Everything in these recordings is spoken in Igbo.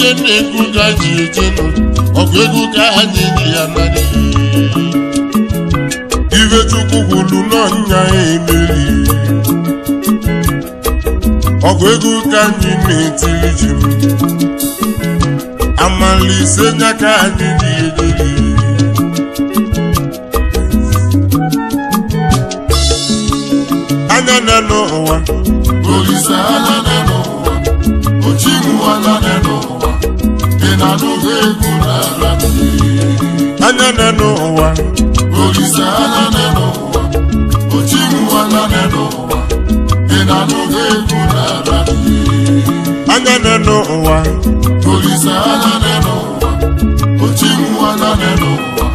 Na-eke na-egwu ka ji ejenụ ọgụ egwu ka anyị ji ya narị. Ife Chukwu kwuru n'ọnya emeri. Ọgụ egwu ka anyị na-etiri ji m. Amalise nya ka anyị ji ejeri. Anya na n'ụwa. Olise anya na n'ụwa, Ochimu anya na n'ụwa, ị na-anụghị egwu n'ala mmiri. Anya na n'ụwa. Olise anya na n'ụwa, Ochimu anya na n'ụwa, ị na-anụghị egwu n'ala mmiri. Anya na n'ụwa. Olise anya na n'ụwa, Ochimu anya na n'ụwa,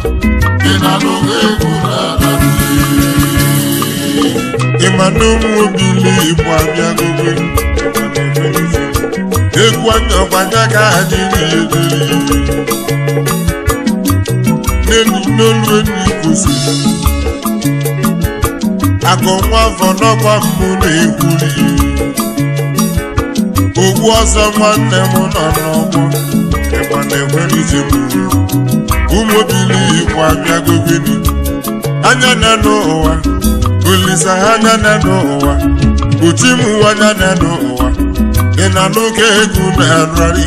ị na-anụghị egwu n'ala mmiri. Ịma na ụmụ obili Igbo abịagogo. Egwu anya ọgbanya ka anyị na-ederi. N'elu n'olu enu kwụsịrị. Akụ nwa afọ n'ọkwa mmụ na-ekwuri. Ogbu ọzọ nwanne m nọ n'ọgbọ. Ịgba na-enwere ije m. Ụmụ obili Igbo abịagogoni. Anya na n'ụwa. Olisa anya na n'ụwa. Ochimu anya na n'ụwa. Ị na-anụ ka egwu na-ararị.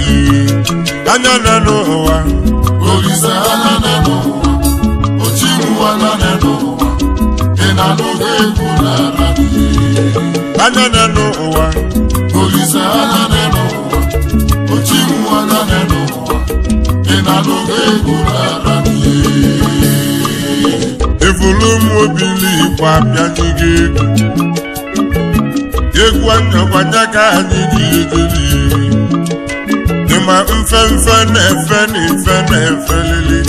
Anya na n'ụwa. Olise anya na n'ụwa, Ochimu anya na n'ụwa, ị na-anụghị egwu n'ala mmiri. Anya na n'ụwa. Olise anya na n'ụwa, Ochimu anya na n'ụwa, ị na-anụghị egwu n'ala mmiri. Evulu ụmụ obili Igbo abịaghị gị egwu. Egwu anyakwanya ka anyị ji ejeri. Ịma mfemfe na-efe na ife na-efe lili.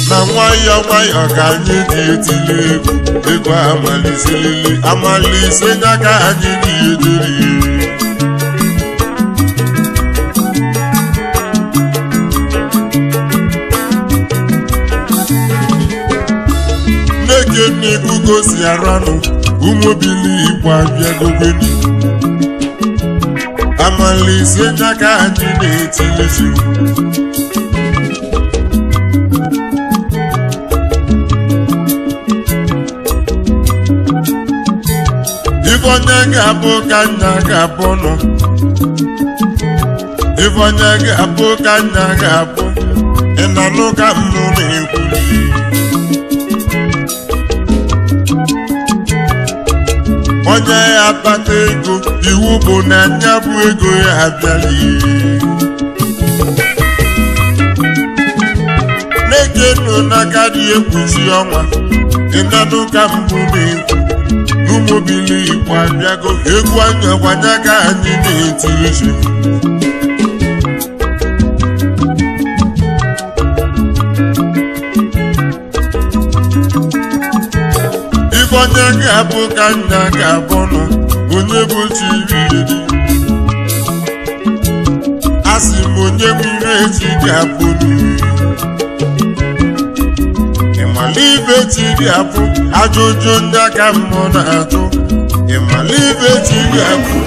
Na nwayọọ nwayọọ ka anyị ji etili egwu. Egwu amaliselili amalise nya ka anyị ji ejeri. Nneke nnekwu gosi aranụ ụmụ obili Igbo abịagogoni. Amalise nya ka anyị na-etili ji. Ife onye ga-abụ ka nna ga-abụ nọ. Ife onye ga-abụ ka nna ga-abụ. Ị na-anụ ka mmụ na-ekwuli. Onye ya akpata ego, iwu bụ na nya bụ ego ya abịala. Na-eke nụ n'aka dị ekpuchi ọnwa. Ị na-anụ ka mbụ na-ekwu. Ụmụ obili Igbo abịago, egwu anya gbanya ka anyị na-etiri ji. Ife onye ga-abụ ka nna ga-abụ nọ, onye bụ chi iri. Asị m onye bụ ihe chi ga-abụ n'iri. Ịmala ibe chi ga-abụ, ajụjụ ndị aka mmụọ na-ajụ. Ịmala ibe chi ga-abụ.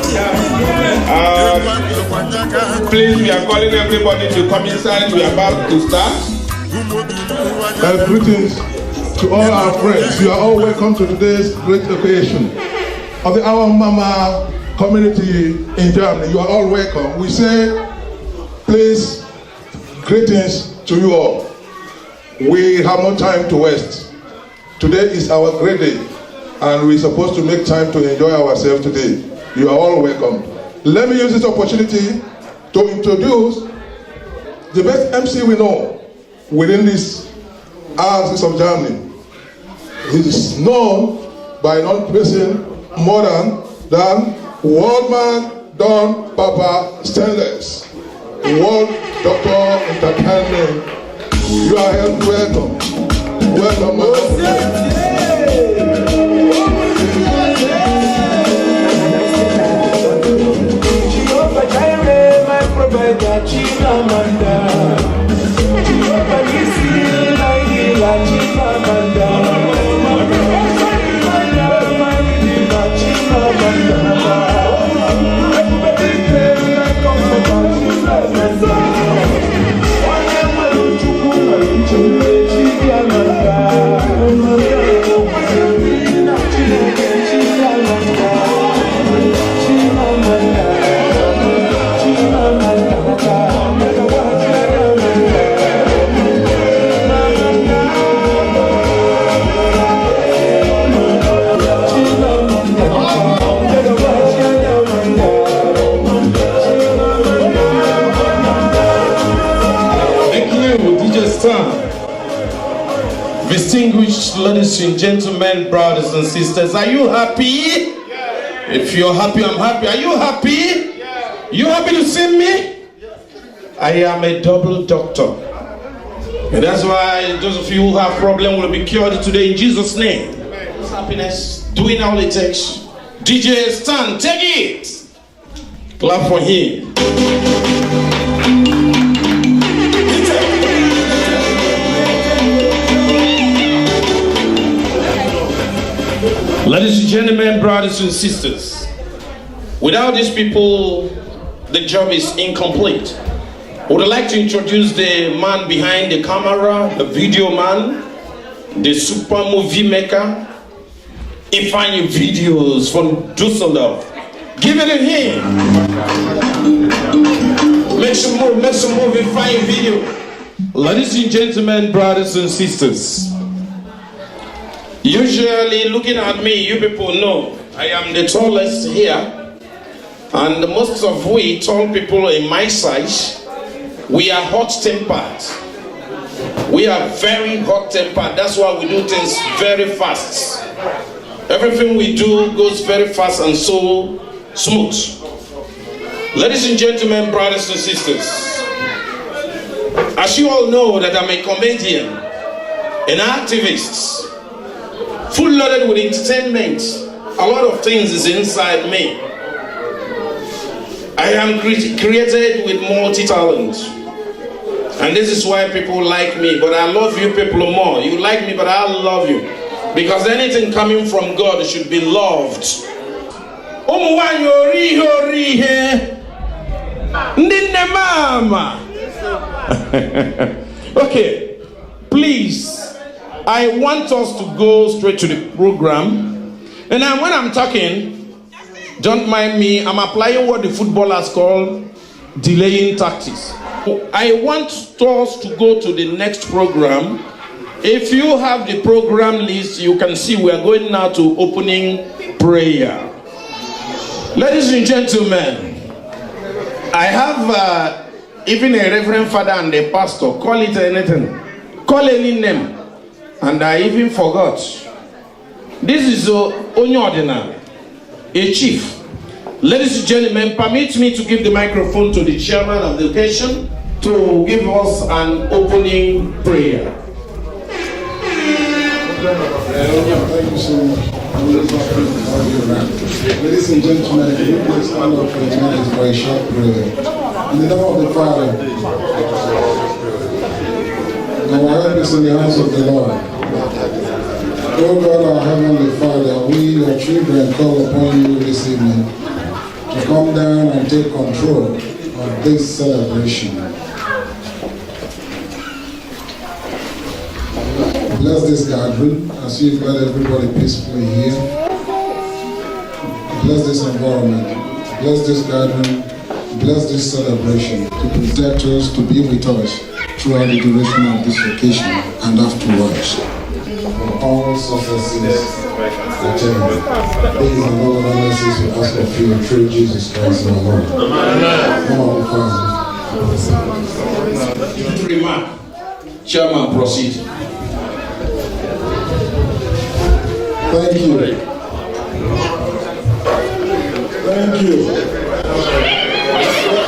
Please, we are calling everybody to come inside. We are about to start. Greetings to all our friends. You are all welcome to today's great occasion of the Awo Omamma community in Germany. You are all welcome. We say, please, greetings to you all. We have no time to waste. Today is our great day, and we're supposed to make time to enjoy ourselves today. You are all welcome. Let me use this opportunity to introduce the best MC we know within this arts of Germany. He is known by non person more than Worldman Don Papa Stainless, World Doctor Entertainment. You are welcome. Welcome, my friend. Jehovah Jireh, my provider, Chimamanda. Jehovah Nissi, my healer, Chimamanda. My redeemer, Chimamanda. My comforter, Distinguished ladies and gentlemen, brothers and sisters, are you happy? If you're happy, I'm happy. Are you happy? You happy to see me? I am a double doctor. And that's why those of you who have problem will be cured today in Jesus' name. Happiness, doing all it takes. DJ Stan, take it. Clap for him. Ladies and gentlemen, brothers and sisters, without these people, the job is incomplete. Would like to introduce the man behind the camera, the video man, the super movie maker, Ifeanyi Videos from Dusseldorf. Give it to him. Make some move, make some move, Ifeanyi Video. Ladies and gentlemen, brothers and sisters, usually looking at me, you people know I am the tallest here. And most of we tall people in my size, we are hot tempered. We are very hot tempered. That's why we do things very fast. Everything we do goes very fast and so smooth. Ladies and gentlemen, brothers and sisters, as you all know that I'm a comedian, an activist, full loaded with entertainment. A lot of things is inside me. I am created with multi-talent. And this is why people like me, but I love you people more. You like me, but I love you. Because anything coming from God should be loved. Ụmụ nwanyị ori ihe ori ihe. Ndị nne m ama. Okay, please. I want us to go straight to the program. And now when I'm talking, don't mind me, I'm applying what the footballers call delaying tactics. I want us to go to the next program. If you have the program list, you can see we are going now to opening prayer. Ladies and gentlemen, I have even a reverend father and a pastor. Call it anything. Call any name. And I even forgot. This is onye ordinary, a chief. Ladies and gentlemen, permit me to give the microphone to the chairman of the occasion to give us an opening prayer. Thank you so much. Ladies and gentlemen, if you please stand up for a minute for a short prayer. In the name of the Father, our help is in the hands of the Lord. O God, our Heavenly Father, we, your children, call upon you this evening to come down and take control of this celebration. Bless this gathering as you've led everybody peacefully here. Bless this environment. Bless this gathering. Bless this celebration to protect us, to be with us throughout the duration of this occasion and afterwards. For all successes attained. These and all other mercies we ask of you through Jesus Christ our Lord. Amen. Of the Father. Remark. Chairman, proceed. Thank you. Thank you.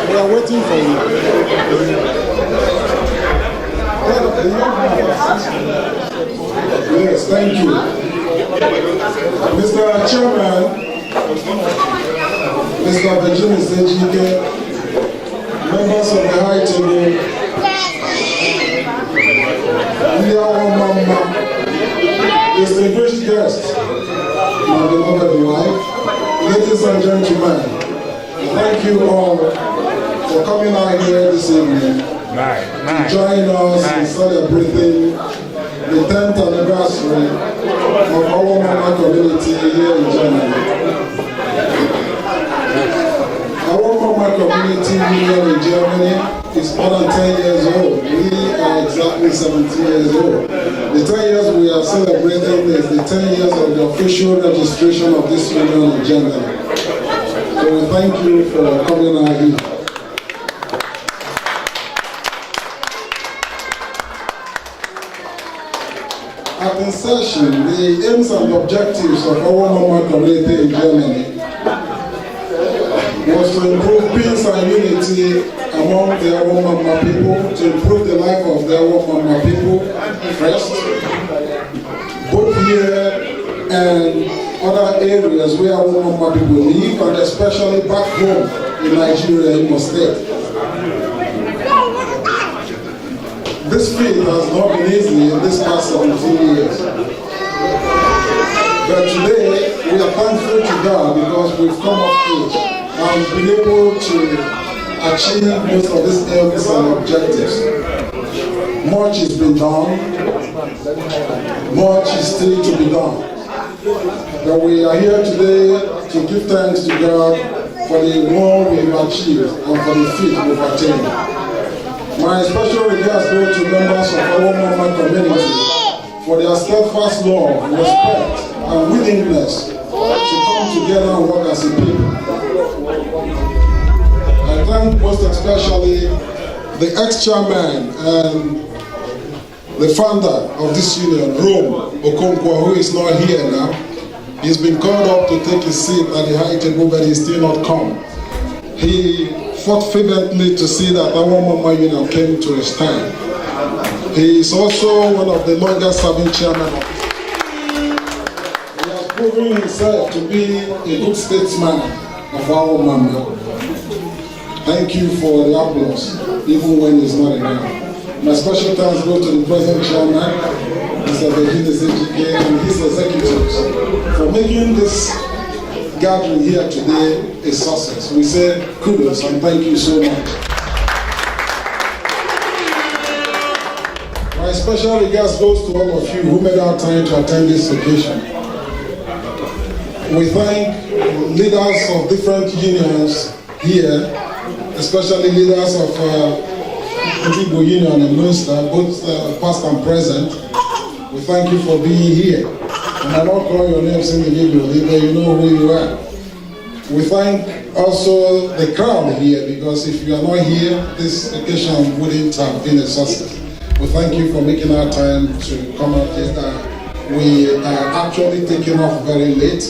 We are waiting for you. Yes, thank you. Mr. Chairman, Mr. Virginia Sejike, members of the High Table, ndị Awomama, distinguished guests, my beloved wife, ladies and gentlemen, thank you all for coming out here this evening to join us in celebrating the 10th anniversary of Awomama community here in Germany. Awomama Community Union in Germany is more than 10 years old. We are exactly 17 years old. The 10 years we are celebrating is the 10 years of the official registration of this union in Germany. So we thank you for coming out here. At At inception, the aims and objectives of Awomama community in Germany was to improve peace and unity among the Awomama people, to improve the life of the Awomama people first, both here and other areas where Awomama people live, and especially back home in Nigeria, Imo State. This feat has not been easy in this past 17 years. But today, we are thankful to God because we've come of age and been able to achieve most of these aims and objectives. Much has been done, much is still to be done. But we are here today to give thanks to God for the more we've achieved and for the feat we've attained. My special regards go to members of Awomama community for their steadfast love, respect, and willingness to come together and work as a people. I thank most especially the ex-chairman and the founder of this union, Rome Okonkwo, who is not here now. He's been called up to take his seat at the high table, but he's still not come. He fought fervently to see that Awomama Union came to a stand. He is also one of the longest serving chairmen of. He has proven himself to be a good statesman of Awomama. Thank you for the applause, even when he's not around. My special thanks go to the present chairman, Mr. Virginia Ejike, and his executives for making this gathering here today a success. We say kudos and thank you so much. My special regards goes to all of you who made our time to attend this occasion. We thank leaders of different unions here, especially leaders of Ndigbo Union in Münster, both past and present. We thank you for being here. And I don't call your names individually, but you know who you are. We thank also the crowd here, because if you are not here, this occasion wouldn't have been a success. We thank you for making our time to come out here. We are actually taking off very late.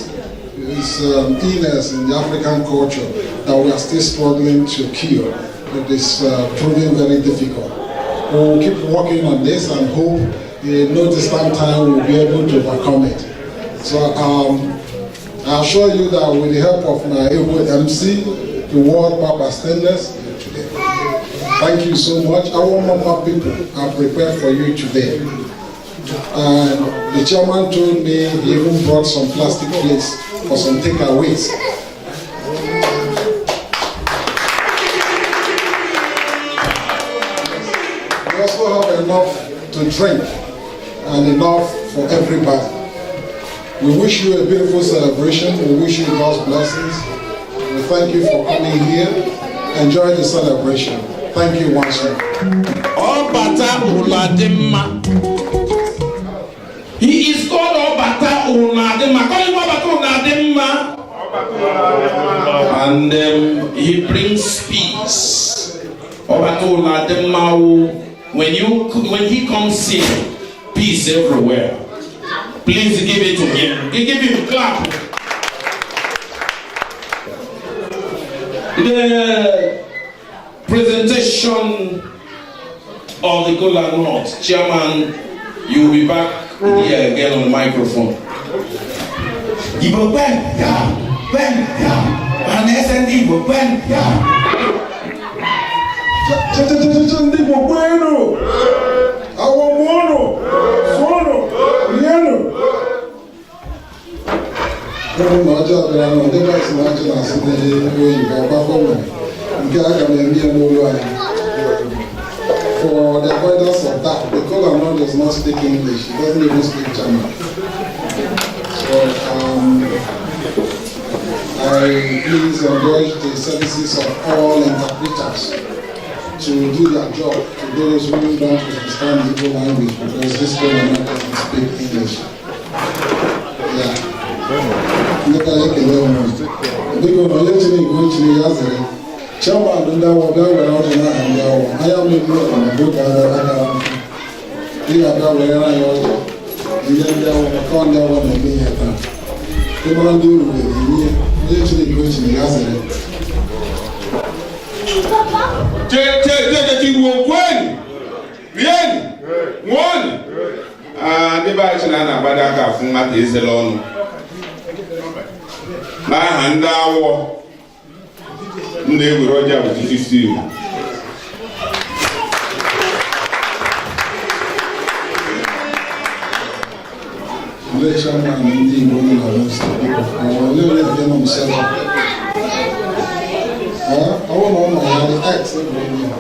It's illness in the African culture that we are still struggling to cure. It is proving very difficult. We will keep working on this and hope in no distant time we'll be able to overcome it. So I assure you that with the help of my able MC, the world Papa Stainless, thank you so much. Awomama people are prepared for you today. And the chairman told me he even brought some plastic plates for some takeaways. We also have enough to drink and enough for everybody. We wish you a beautiful celebration. We wish you God's blessings. We thank you for coming here. Enjoy the celebration. Thank you once more. Obata Uladimma. He is called Obata Uladimma. Call him Obata Uladimma. And he brings peace. Obata Uladimma, when he comes in, peace everywhere. Please give it to him. Give him clap. The presentation of the kola nut, Chairman, you will be back here again on the microphone. Igbo kwen ya, kwen ya, ọhaneze ndị Igbo kwen ya. Cha-cha-cha-cha, ndị Igbo kwenu! Awọ mụọnụ! Sụọnụ! Rienụ! Ụmụ na ọjọọ bịara na ndị baịsị na ọjọọ na-asụ n'oyibo ọgbakọ nwere nke aga m eme ya n'olu anyị. For the avoidance of that, the kola nut does not speak English. He doesn't even speak German. So I please engage the services of all interpreters to do their job to those who don't understand Igbo language, because this kola nut doesn't speak English. Yeah. Ndị ka anyị kelee unu. Biko na onye chiri nke o chiri ya zere. Chairman ndị Awọ bịa were ọjị n'aha ndị Awọ. Anya m ekwu ọna bụ ka aka ị ga-abịa were anyị ọjị. Inye ndị Awọ, maka ọ ndị Awọ na-eme ihe taa. Ịmara ndị uru nwere inye onye chiri nke o chiri ya zere. Che Igbo kwenu, rienu, ṅụọnụ. Ndị be anyị sị na a na-agbado aka afụ nwata ezela ọnụ. N'aha ndị Awọ, m na-ewere ọjị a bụ Chief Steve. Ndị chairman ndị Igbo nọ na Münster, biko, ọ olee onye nke nọ nso ebe a? Ee, ọ bụrụ na ọ nọ ya, the ex bụ onye a.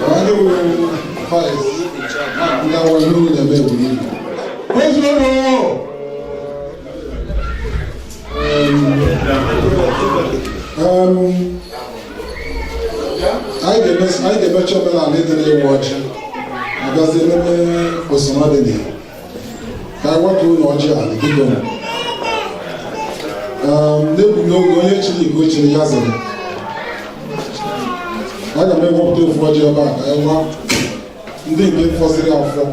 Ọ ndị bụ vice, ndị Awọ ihe unu na-eme eburu ibu. Kwezuonu! Anyị ga-emechi omenala ịdị n'ịwa ọjị, abịazi ememe usoro dị na ya ka anyị wepụ ụlọ ọjị a biko. N'egbughị oge, onye chiri iko chiri ya zere. Aga m ewepụta ofu ọjị ebe a ka anyị gwa ndị nke fọsịrị afọ.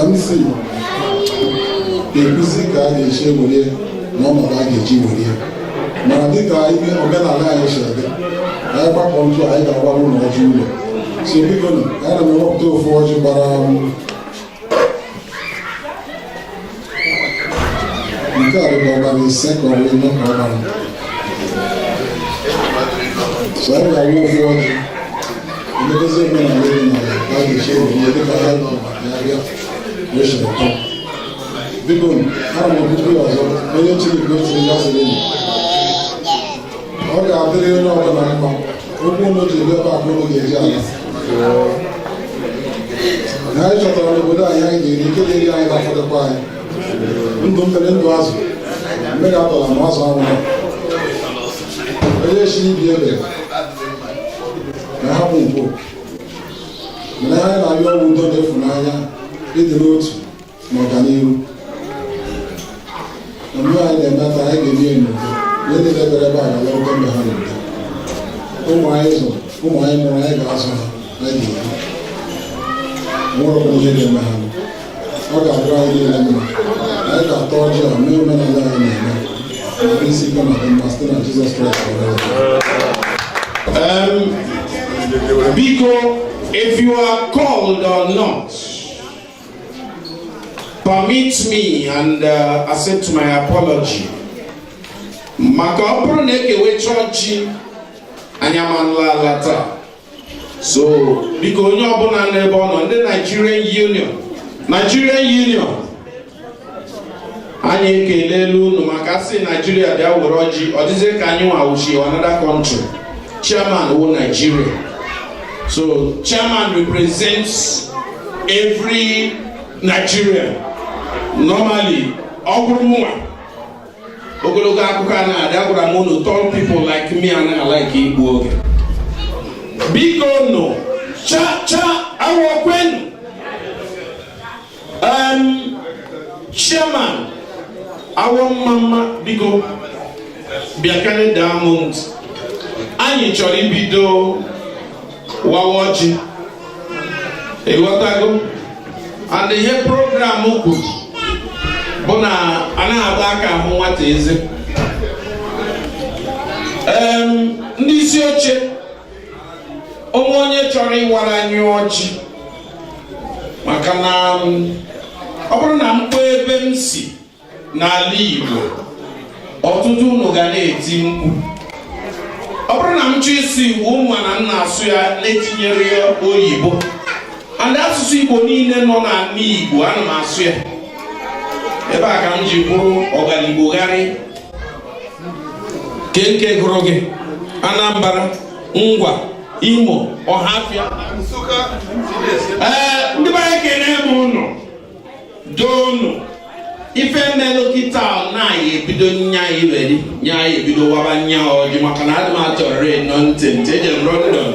MC ga-ekwuzi ka a ga-esi ewerie na ọnọdụ a ga-eji werie, mana dịka ihe omenala anyị si dị, anyị gbakọ ntụ, anyị ga-agbara ụlọ ọjị ụlọ. So biko nụ, anyị na ewepụta ofu ọjị gbara nke a dịka ọgbara 5 ka ọ bụ 4 ka ọ gbara. So anyị ga-awa ofu ọjị, emekọzi omenala dị n'ala ka a ga-esi ewerie dịka ha nọ maka ya bịa wee siri tọ. Biko, ana m ekwukwu ya ọzọ, onye chiri ka o chiri ya sịrị enyi. Ọ ga-adịrị onye ọbụla mma. Okwu unu ji bịa ebe a ka unu ga-eji ala na anyị chọtara n'obodo anyị. Anyị ga-eri ike ga-eri anyị, ga-afọdụkwa anyị ndụ mmiri, ndụ azụ. Mmiri atọla ma azụ anwụrụ. Onye si ibi ebe na hapụ mpụ, mana ihe anyị na-arịọ ọgwụ, udo na ịfụnanya, ịdị n'otu na ọganihu. Omume anyị na-eme taa, anyị ga-eme ya n'udo. Ihe niile bịara ebe a ga-alọrute mgbe ha n'udo. Ụmụ anyị zụrụ, ụmụ anyị mụrụ, anyị ga-azụ ha, anyị ga-ebi nwere ọbụla ihe ga-eme ha. Ọ ga-adịrị anyị niile mma. Anyị ga-ata ọjị a, mee omenala anyị na-eme na isi ike na dị mma site na Jizọs Kraịst were. Biko, if you are called or not, permit me and accept my apology. Maka ọ bụrụ na ekewe chọọchị, anyị amanla ala taa. So, biko, onye ọbụla n'ebe ọ nọ, ndị Nigerian Union, Nigerian Union, anyị ekelela unu maka sị Nigeria bịa were ọjị. Ọ dịzie ka anyị nwa wuchi another country. Chairman wụ Nigeria. So, chairman represents every Nigerian. Normally, ọ bụrụ mụnwa, ogologo akụkọ a na-adị, agwara m unu, tall people like me anaghị like igbu oge. Biko nụ, cha cha, Awọ kwenu. Chairman, Awọ mma, biko bịakene daa m ntị. Anyị chọrọ ibido wawa ọjị, ịghọtago? And ihe program kwuru bụ na anaghị agba aka ahụ nwata eze. Ndị isi oche, onwe onye chọrọ ịwara anyị ọjị, maka na ọ bụrụ na m kpọọ ebe m si n'ala Igbo, ọtụtụ unu ga na-eti mkpu. Ọ bụrụ na m chọọ ịsụ Igbo, ụmụ na m na-asụ ya na-etinyere ya oyibo, and asụsụ Igbo niile nọ n'ala Igbo, ana m asụ ya. Ebe a ka m ji bụrụ ọganigbo gharị ke gụrụ gị Anambra, Ngwa, Imo, Ọhafịa. Ee, ndị be anyị, kene m ụnụ doonu. Ife mmelụ kịta na anyị ebido nya iweri nya, anyị ebido waba nya ọjị, maka na adị m atọrọ nọ ntị ntị. Eje m London,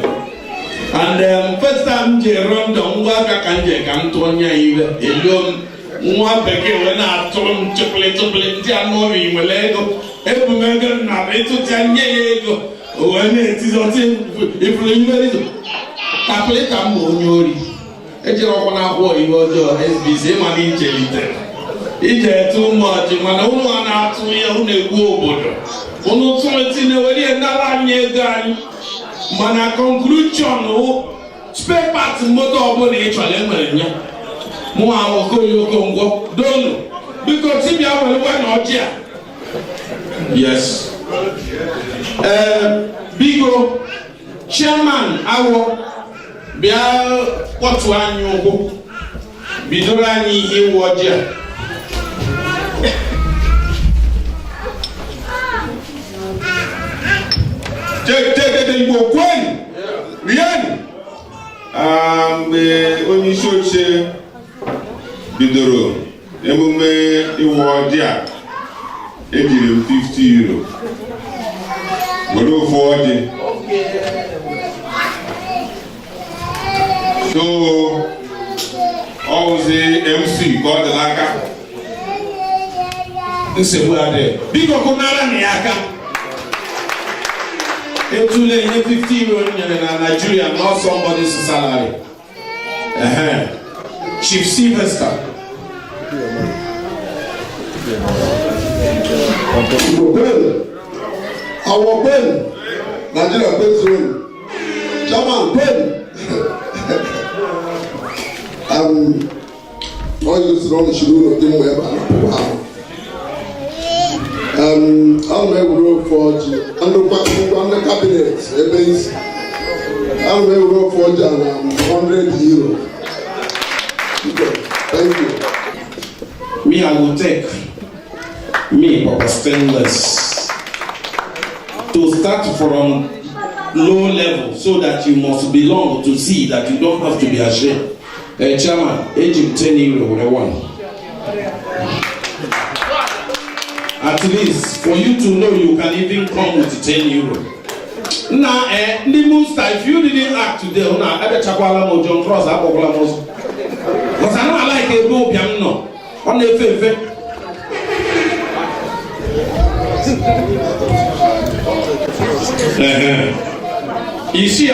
and first time m jee London, ngwa aka ka m jee ka m tụọ nya iwe eluo m. Nwa bekee wee na-atụ m tụpịlị tụpịlị, ndị anụ ọrịa nwere ego, ebu m ego nna m ịtụtịa nye ya ego. O wee na-etizi ọtị ifuru mmeri kapịlịta m bụ onye ori. Ejiri ọkwa na-akwụ ihe ọjọọ SBC ịma na ichelitere ije etu ụmụ ọchị, mana ụmụ a na-atụ ihe unu egwu obodo unu tụọ tinye were ihe nara anyị ego anyị. Mana conclusion wụ, spare part moto ọbụla ị chọrọ, enwere ya. Mụ ahụ Okoye Okongwo donu, biko tibia were na ọjị a. Yes, ee, biko, chairman awọ, bịa kpọtụ anyị ụkwụ, bidoro anyị ihe ịwụ ọjị a. Chekete, Igbo kwenu, rienu. Mgbe onye isi oche bidoro emume ịwa ọjị a, ejiri m €50 were ofu ọjị. So ọwụzi MC ka ọ dị n'aka. Nsogbu adịghị, biko kụnara na ya aka. Etule ihe €50 nyere na Nigeria, not somebody's salary. Ehe. Chief Sylvester. Igbo kwenu, Awọ kwenu, Nigeria kwezuonu, German kwenu. Onye siri ọnụ chiri ụlọ dị mma ebe a na-apụkwa ahụ. Ana m ewere ofe ọjị, ndụkwa ngwa ndị cabinet ebe isi. Ana m ewere ofe ọjị a na €100. Thank you. Me, I will take me, Papa Stainless, to start from low level so that you must belong to see that you don't have to be ashamed. Chairman, eji m €10 were one. At least for you to know you can even come with €10. Na eh, ndị Munster, if you didn't act today, una ebechakwala m John Cross akpọkwala m ụzọ. Because I don't like ebe ụbịam nọ. Ọ na-efe efe. Ehe. You see,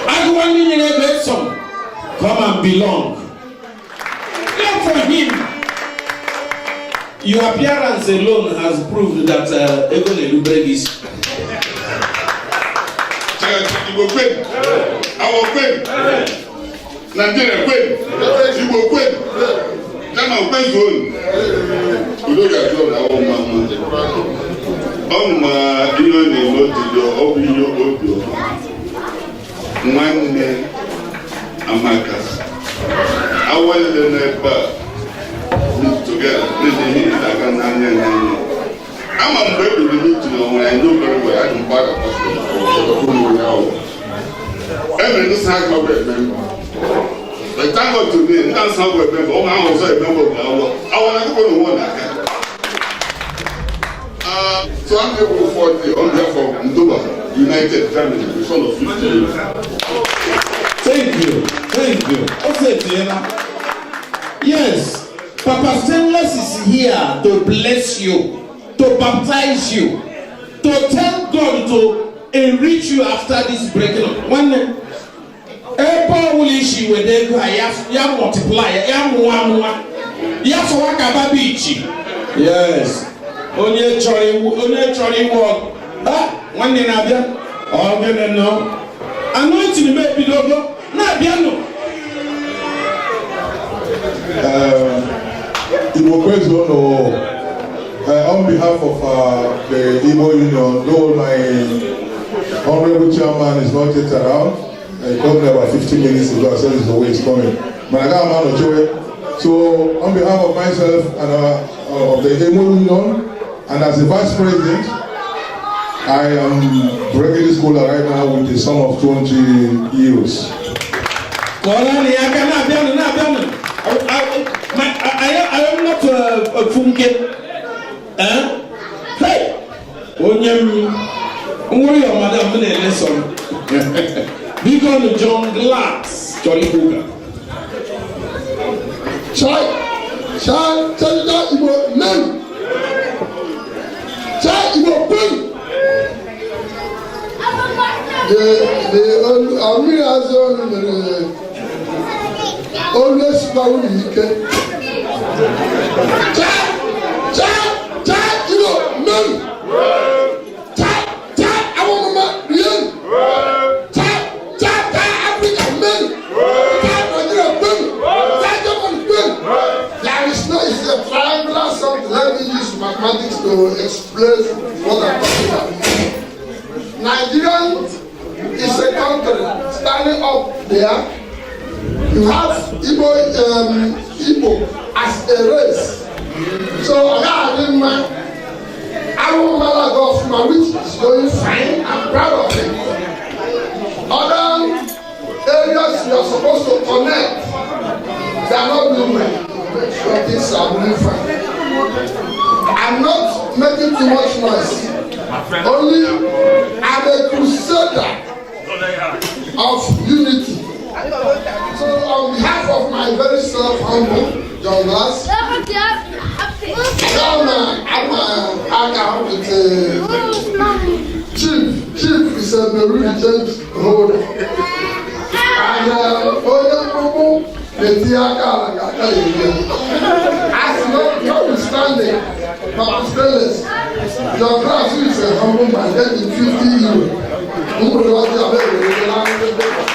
agụwa ndị nyere ebe some come and belong. Clap for him. Your appearance alone has proved that ego na-erubere gị isi. Igbo kwenu, Awọ kwenu, Nigeria kwenu, Igbo kwenu, German kwezuonu. Udo ga-adị ọrụ awọ mma mma. Ọ ma ihe ọ na-eme otito, ọ bụ ihe obi ọma. Nwanne amaka. Awọ niile n'ebe a meet together, na-eji ihe aga n'anya n'anya. Ama mgbe e bidoro meeting onwe I know very well, adị m part of awọ. Emere ndị sa agba bụ member. But thank God today, ndị asa bụ member, ụmụ ahụ ọzọ member bụ awọ. Awọ na akụkọ n'ụwa n'aka. So I'm here for 40 on behalf of Ndoba United Germany, the son of 50 years. Thank you. Thank you. Osetiela. Yes, Papa Stainless is here to bless you, to baptize you, to tell God to enrich you after this breaking up. Nwanne, ebe ọbụla isi weta ego a, ya ya multiply ya, mụwa mụwa ya, sọwa ka baba ichi. Yes, onye chọrọ iwu, onye chọrọ iwu ọgụ. Ah, nwanne na-abịa. Ọ gịnị nọ? Anointing m ebidogo na-abịanụ. Igbo kwezuonu, on behalf of the Igbo Union, though my honorable chairman is not yet around, he called me about 15 minutes ago and said he's the way he's coming. But I got a man of So on behalf of myself and of the Igbo Union, and as the vice president, I am breaking this kola right now with a sum of €20. Kọọrọ na ya aka na-abịanụ, na-abịanụ. I am not Funke. Eh? Hey! Onye m nwere ya, madam m na-ele sọ m. Biko nụ, John Glass chọrọ ikwu ụka. Chai, chai, chai, chai, Igbo men. Chai, Igbo kwenu. The olu mmiri azụ olu mere olu esikwa unu ike. Cha cha cha, Igbo menu. Cha cha, Awomama rienu. Cha cha cha, Africa menu. Cha, Nigeria menu. Cha, Germany menu. There is no, it's a triangular something. Let me use mathematics to explain what I'm talking about. Nigerian is a country standing up there. You have Igbo as a race. So ọ gaghị mma arụmala ọfụma, which is going fine. I'm proud of it. Other areas you are supposed to connect, they are not doing well. Make sure things are doing fine. I'm not making too much noise. Only I'm a crusader of unity. So on behalf of my very self humble John Glass, I'm a with chief. Chief is a bureau change holder. And onye mkpụkpụ na-etinye aka ala ka aka ya eri ya. As not, notwithstanding, Papa Stainless, John Glass, who is a humble man, getting €50. Mkpụrụ ọjọọ abịa ewere na.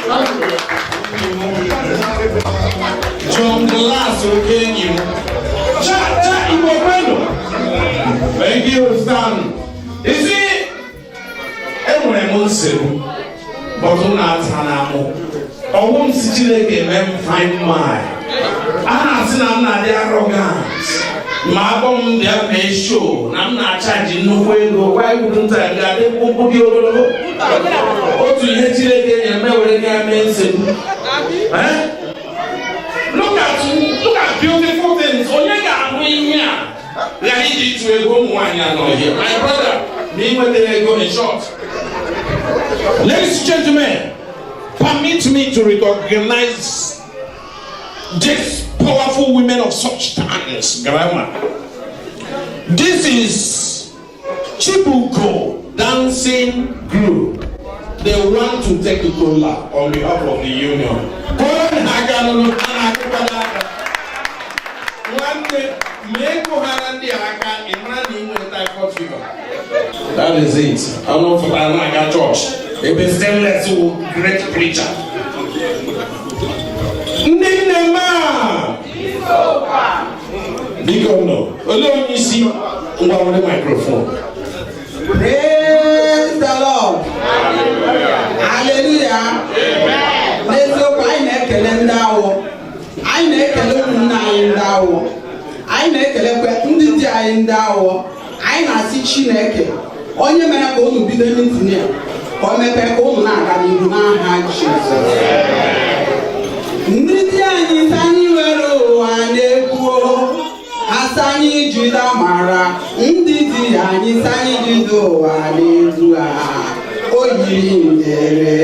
Thank you. John Glass Okenyi. Cha cha, Igbo kwenu. Thank you, Stan. You see, enwere m nsogbu, but m na-ata na mụ. Ọwụ m si Chineke mee m fine mind. A na-asị na m na-adị arrogant. Ma akpọ m bịa mee show na m na-achaji nnukwu ego. Why wouldn't I ga-adị mkpụmkpụ dị ogologo? Otu ihe Chineke nyere m ewere ya mee nsogbu. Eh? Look at beautiful things. Onye ga-ahụ ihe a ghara iji tụ ego? Ụmụ nwaanyị anọ here. My brother, ma ị nwetara ego in short. Ladies and gentlemen, permit me to recognize these powerful women of substance. Grammar. This is Chibuko Dancing Group. They want to take the kola on behalf of the union. Kụọrọ ha aka n'ụlọ, a na-akụkwado aka. Nwanne, ma ịkụghara ndị a aka, ị mara na ị nwere typhoid fever. That is it. Anụ fụtara na-aga chọọchị ebe Stainless wụ great preacher. Ndị nne m a, biko nọ, olee onye isi ngwa nwere microphone? Praise the Lord. Hallelujah. N'eziokwu, anyị na-ekele ndị Awọ. Anyị na-ekele ụmụnne anyị ndị Awọ. Anyị na-ekelekwa ndị di anyị ndị Awọ. Anyị na-asị Chineke, onye mere ka unu bido meeting a, ka o mepee ka unu na-aga n'ihu n'aha Jizọs. Ndị di anyị sị anyị were ụwa na-ekwuo asị anyị jide amara. Ndị di anyị sị anyị jide ụwa n'ezu a o yiri ndere.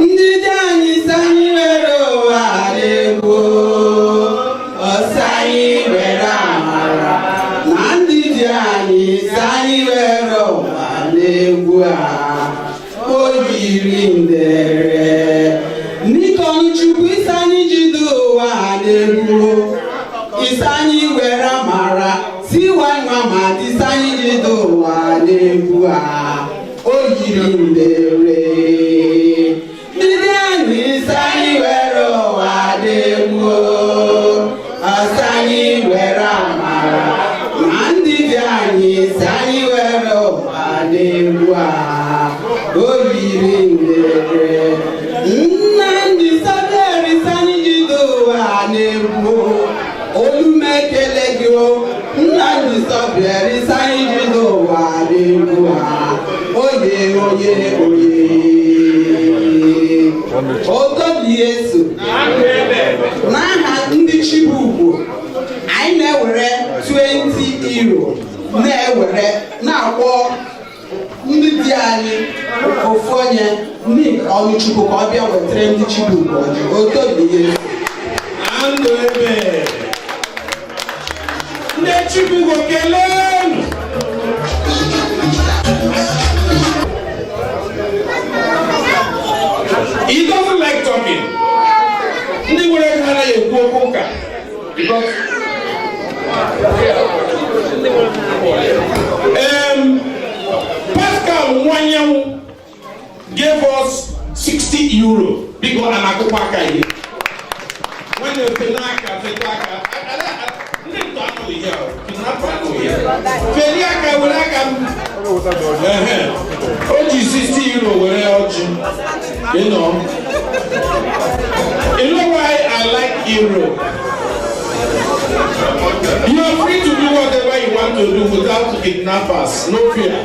Ndị di anyị sị anyị were ụwa na-egwu ọsọ, anyị were amara na ndị di anyị sị anyị were ụwa na-egwu a o yiri ndere. Nikon Chukwu isi anyị jide ụwa na-egwu isi anyị were amara si nwa ma dịsị anyị jide ụwa na-egwu a o yiri ndere. Ndị anyị isi anyị were ụwa na-egwu ọsọ, anyị were amara na ndị dị anyị isi anyị were ụwa na-egwu a o yiri ndere. Nnamdị Saberi sị anyị jide ụwa na-egwu olumekele gị o. Nnamdị Saberi sị anyị jide ụwa na-egwu a oye oye oye otobi Yesu. N'aha ndị Chibugbo, anyị na-ewere €20 na-ewere na-akpọ ndị di anyị, ofu onye Nick Ọlụchukwu, ka ọ bịa wetara ndị Chibugbo ọjị. Otobi Yesu. Ndụ ebe ndị Chibugo keleenụ. Because Pascal Nwanyanwu gave us €60. Biko, a na-akụkwa aka ihe. Nwanne, fele aka, fete aka. Ndị ntọ anọghị here, kidnapper anọghị here. Feli aka, were aka m. Ehe. O ji €60 were ọjị. You know. You know why I like euro? You are free to do whatever you want to do without kidnappers, no fear.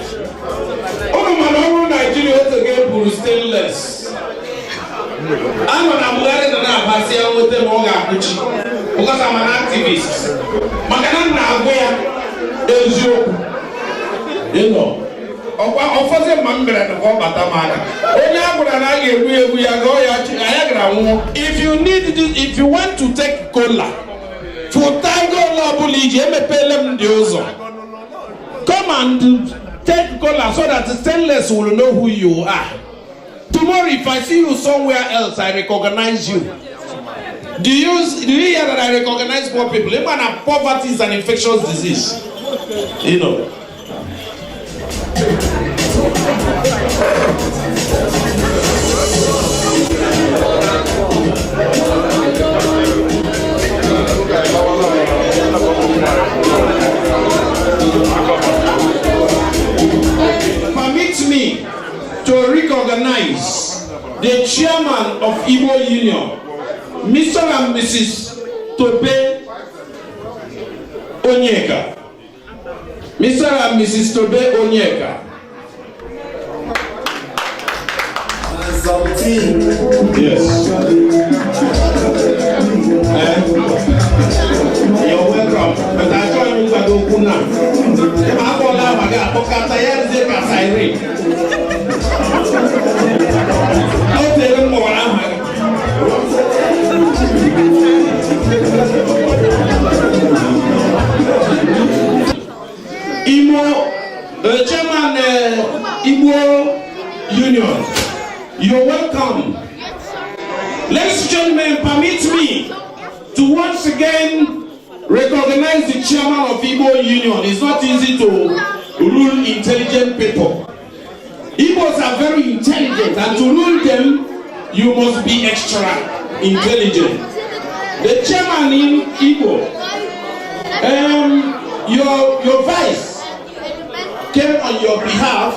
Ụnụ mana ọ bụrụ Naijiria otu ga-eburu stainless. Anọ na Buhari nọ na-abasị ya nweta ma ọ ga-akwụchi. Because I'm an activist. Maka na m na-agụ ya eziokwu. You know. Ọkwa ọfọzi ma m mere ka ọ bata m aka. Onye a gwara na a ga-egbu egbu ya gụọ ya chi anyị gara nwụọ. If you need this, if you want to take kola, fụta ego ole ọbụla iji emepeela m dị ụzọ. Come and take kola so that stainless will know who you are. Tomorrow, if I see you somewhere else, I recognize you. Do you hear that I recognize poor people? Even that poverty is an infectious disease. You know. Permit me to recognize the chairman of Igbo Union, Mr. and Mrs. Tobe Onyeka. Mr. and Mrs. Tobe Onyeka. Yes. Eh? You're welcome. But I join you by okwu now. Ị ma akpọla ama gị akpọkata ya nze ka siren. O tere m kpọwara aha gị. Imo, chairman Igbo Union, you're welcome. Ladies and gentlemen, permit me to once again recognize the chairman of Igbo Union. It's not easy to rule intelligent people. Igbos are very intelligent, and to rule them, you must be extra intelligent. The chairman in Igbo, your vice came on your behalf,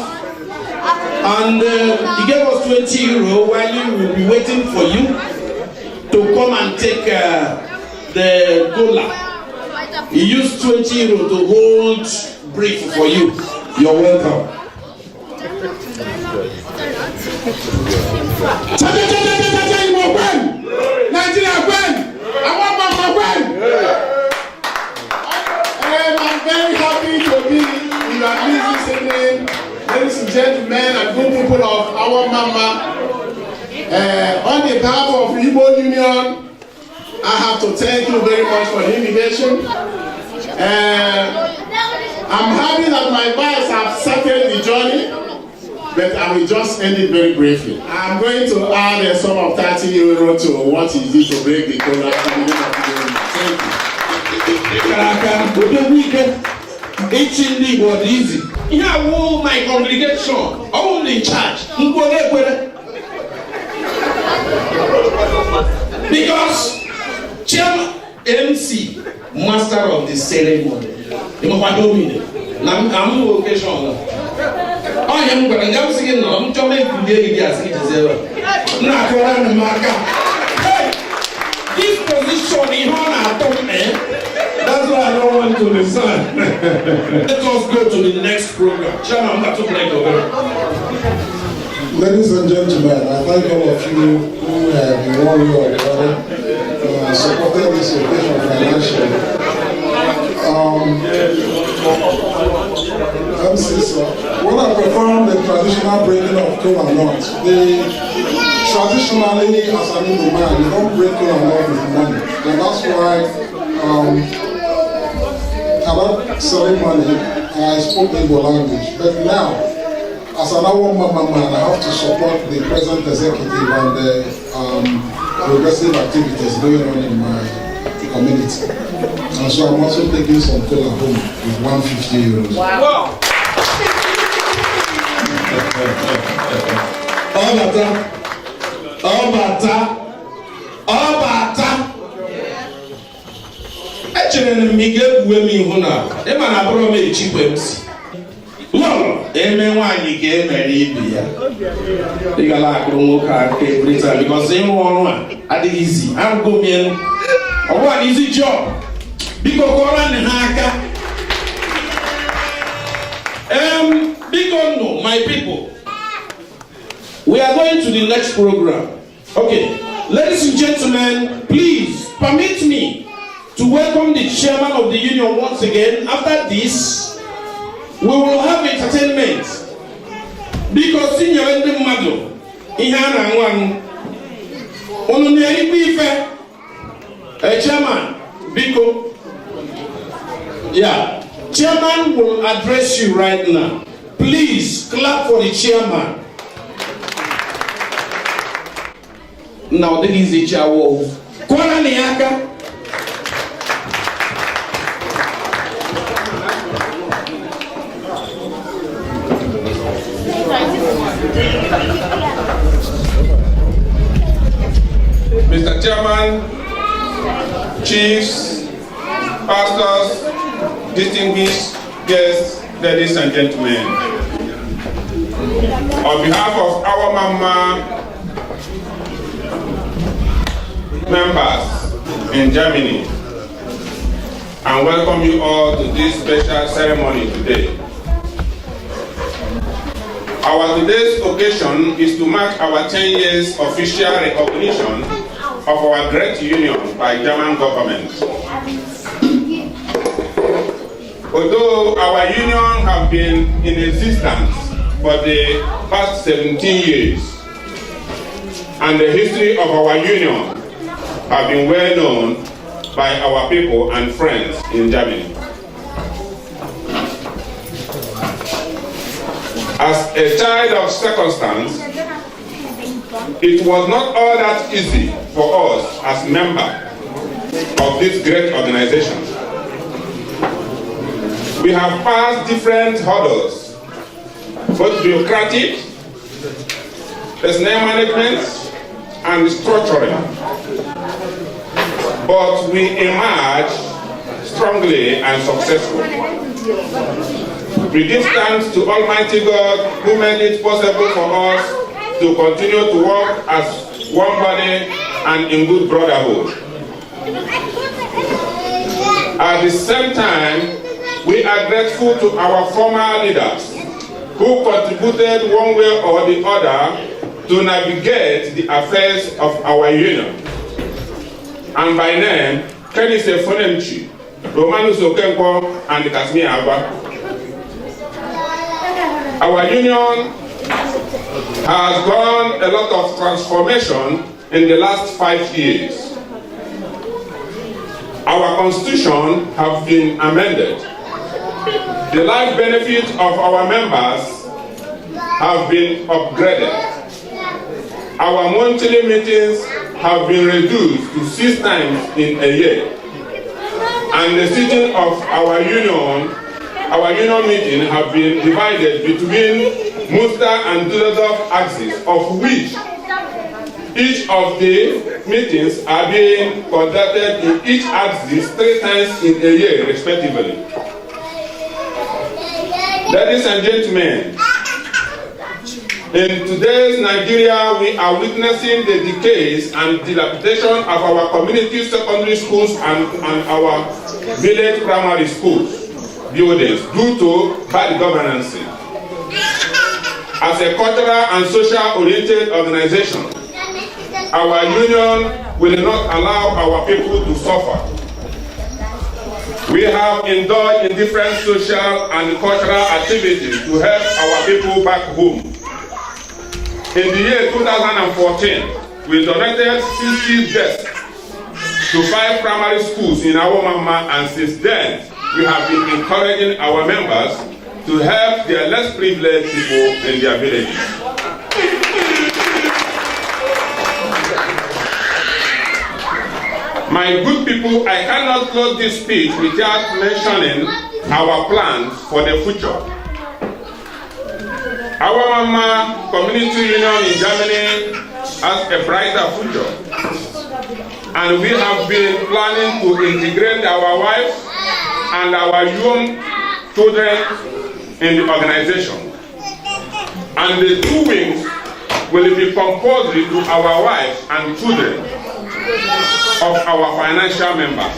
and he gave us €20 while he will be waiting for you to come and take the kola. He used €20 to hold brief for you. You're welcome. Cha-cha-cha-cha-cha-cha, Igbo kwen! Nigeria kwen! Awomama kwen! I'm very happy to be in your midst this evening, ladies and gentlemen and good people of Awomama. On behalf of Igbo Union, I have to thank you very much for the invitation. I'm happy that my vice have started the journey, but I will just end it very briefly. I'm going to add a sum of €30 to what is due to break the kola. Thank you. Kara aka odogwu ike ịchị ndị Igbo dị izi. Ihe awụ my congregation, ọwụ m in charge, mkpu onye ekwere. Because chairman MC, master of the ceremony, ịmakwa domine na m occasion ọhịa m gwara nga m sị gị nọ m chọma ekulie gị gị asị gị jezi ebe a. M na-akụra m aka. Hey! This position ihe ọ na-atọ m, eh? That's why I don't want to resign. Let us go to the next program. Chairman, I'm going to break over. Ladies and gentlemen, I thank all of you who have in one way or the other supported this occasion financially. MC, sir, when I perform the traditional breaking of kola nut, traditionally as an Igbo man, you don't break kola nut with money. And that's why at that ceremony, I spoke the Igbo language. But now, as an Awomama man, I have to support the present executive and the progressive activities going on in my community. And so I'm also taking some kola home with €150. Wow. Ọbata, ọbata, ọbata. Echere m ị ga-ekpuwe m ihu na ịma na abụrụ m echikwe m si lọlọ eme nwaanyị ka e mere ibe ya. Ị gala akụrụ nwoke aka every time because ịrụ ọrụ a adịghị izi. Arụgo m elu, ọ bụghị na easy job. Biko kụọrọ nne ha aka. Biko nụ, my people, we are going to the next program. Okay, ladies and gentlemen, please permit me to welcome the chairman of the union once again. After this, we will have entertainment. Biko si nyere ndị mmadụ ihe a na-aṅụ aṅụ. Unu na-erikwa ife. Chairman, biko. Yeah, chairman will address you right now. Please clap for the chairman. Na ọ dịghị izi chi awọ. Kụọrọ na ya aka. Mr. Chairman, chiefs, pastors, distinguished guests, ladies and gentlemen. On behalf of Awomamma members in Germany, I welcome you all to this special ceremony today. Our today's occasion is to mark our 10 years official recognition of our great union by German government. Although our union have been in existence for the past 17 years, and the history of our union have been well known by our people and friends in Germany. As a child of circumstance, it was not all that easy for us as members of this great organization. We have passed different hurdles, both bureaucratic, personnel management, and structuring. But we emerged strongly and successfully. We give thanks to Almighty God who made it possible for us to continue to work as one body and in good brotherhood. At the same time, we are grateful to our former leaders who contributed one way or the other to navigate the affairs of our union. And by name, Kenny Sefonemchi, Romanus Okenkwo, and Casimir Abba. Our union has gone a lot of transformation in the last 5 years. Our constitution has been amended. The life benefits of our members have been upgraded. Our monthly meetings have been reduced to 6 times in a year. And the sitting of our union meeting have been divided between Munster and Düsseldorf axis, of which each of the meetings are being conducted in each axis 3 times in a year, respectively. Ladies and gentlemen, in today's Nigeria, we are witnessing the decays and dilapidation of our community secondary schools and our village primary schools buildings due to bad governance. As a cultural and social-oriented organization, our union will not allow our people to suffer. We have indulged in different social and cultural activities to help our people back home. In the year 2014, we donated 60 desks to 5 primary schools in Awomamma, and since then, we have been encouraging our members to help their less privileged people in their villages. My good people, I cannot close this speech without mentioning our plans for the future. Awomama Community Union in Germany has a brighter future. And we have been planning to integrate our wives and our young children in the organization. And the two wings will be compulsory to our wives and children of our financial members.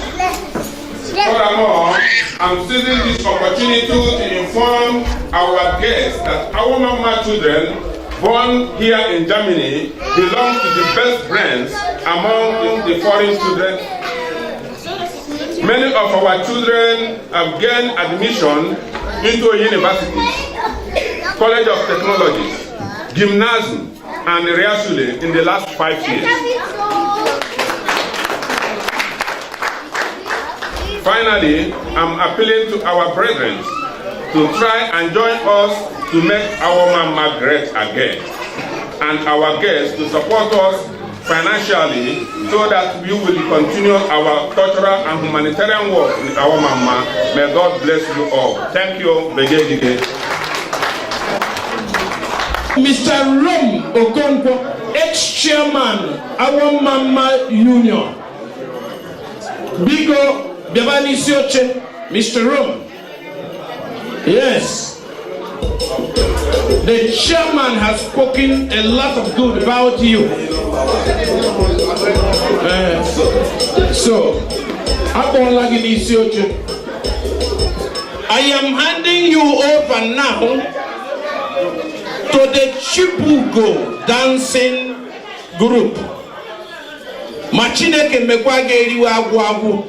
Furthermore, I'm seizing this opportunity to inform our guests that Awomama children born here in Germany belong to the best brains among the foreign children. Many of our children have gained admission into universities, College of Technologies, Gymnasium, and Realschule in the last 5 years. Finally, I'm appealing to our brethren to try and join us to make Awomama great again, and our guests to support us financially so that we will continue our cultural and humanitarian work in Awomama. May God bless you all. Thank you. Begegige. Mr. Rom Okonkwo, ex-chairman, Awomama Union. Biko, bịaba n'isi oche, Mr. Rom. Yes. The chairman has spoken a lot of good about you. So, akpọọla gị n'isi oche. I am handing you over now to the Chibugo dancing group. Ma Chineke mekwa gị eriwe agwụ agwụ.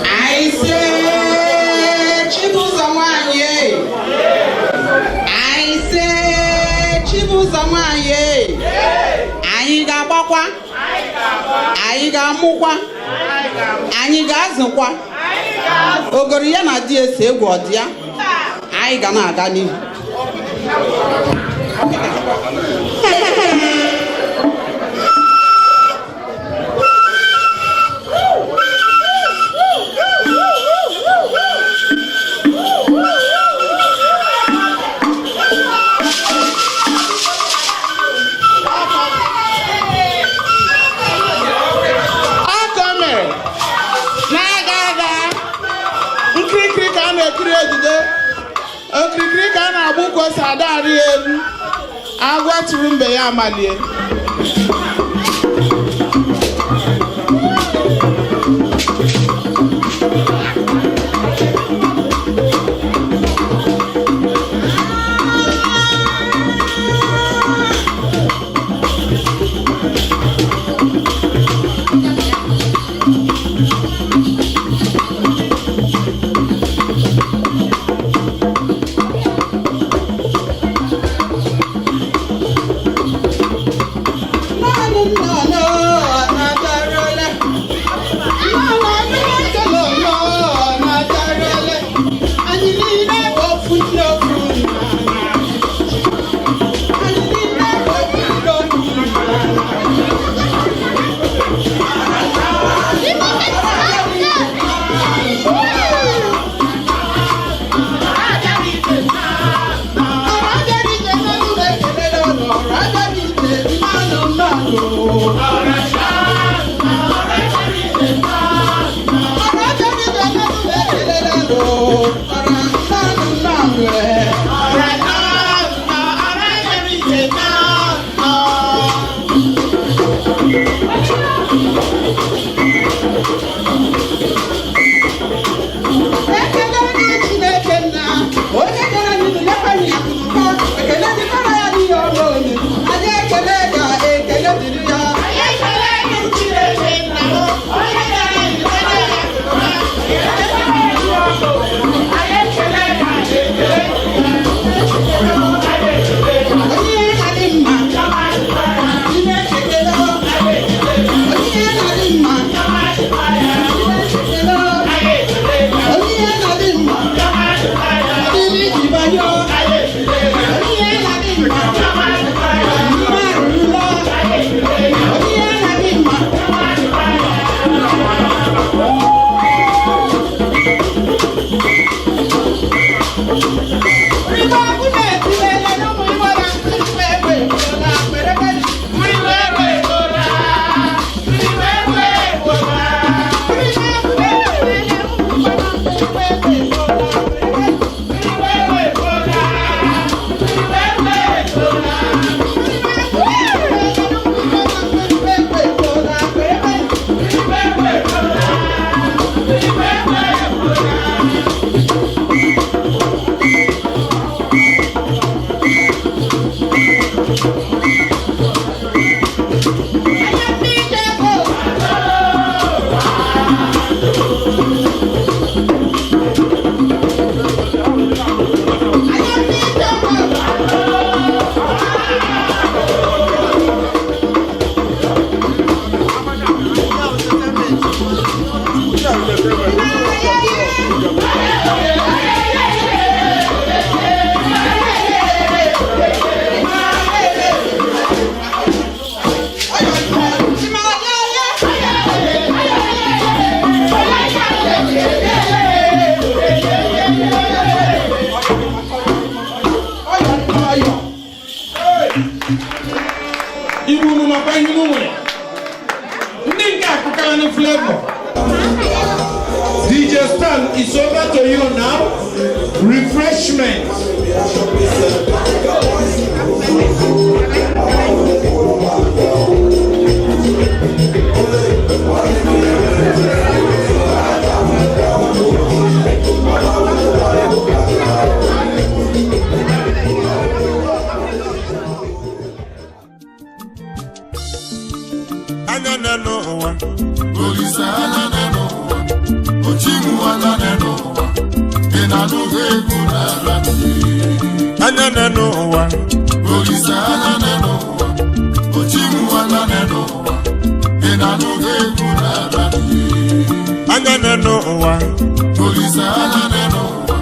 I say, Chibuzo nwanyị e. I say, Chibuzo nwanyị e. Anyị ga-agbakwa. Anyị ga-amụkwa. Anyị ga-azụkwa. Ogori ya na di ese egwu ọdị ya. Anyị ga na-aga n'ihu. Aka mere na-aga aga, nkirikiri ka a na-ekiri ejide, okirikiri ka a na-agba ukwu ose ada arị elu. Agwa tụrụ mbe ya amalie. Flavor. DJ Stan, it's over to you now. Refreshment. Anya na n'ụwa. Olise anya na n'ụwa. Ochimu anya na n'ụwa. Ị na-anụghị egwu n'ala. Anya na n'ụwa. Olise anya na n'ụwa. Ochimu anya na n'ụwa. Ị na-anụghị egwu n'ala. Anya na n'ụwa. Olise anya na n'ụwa.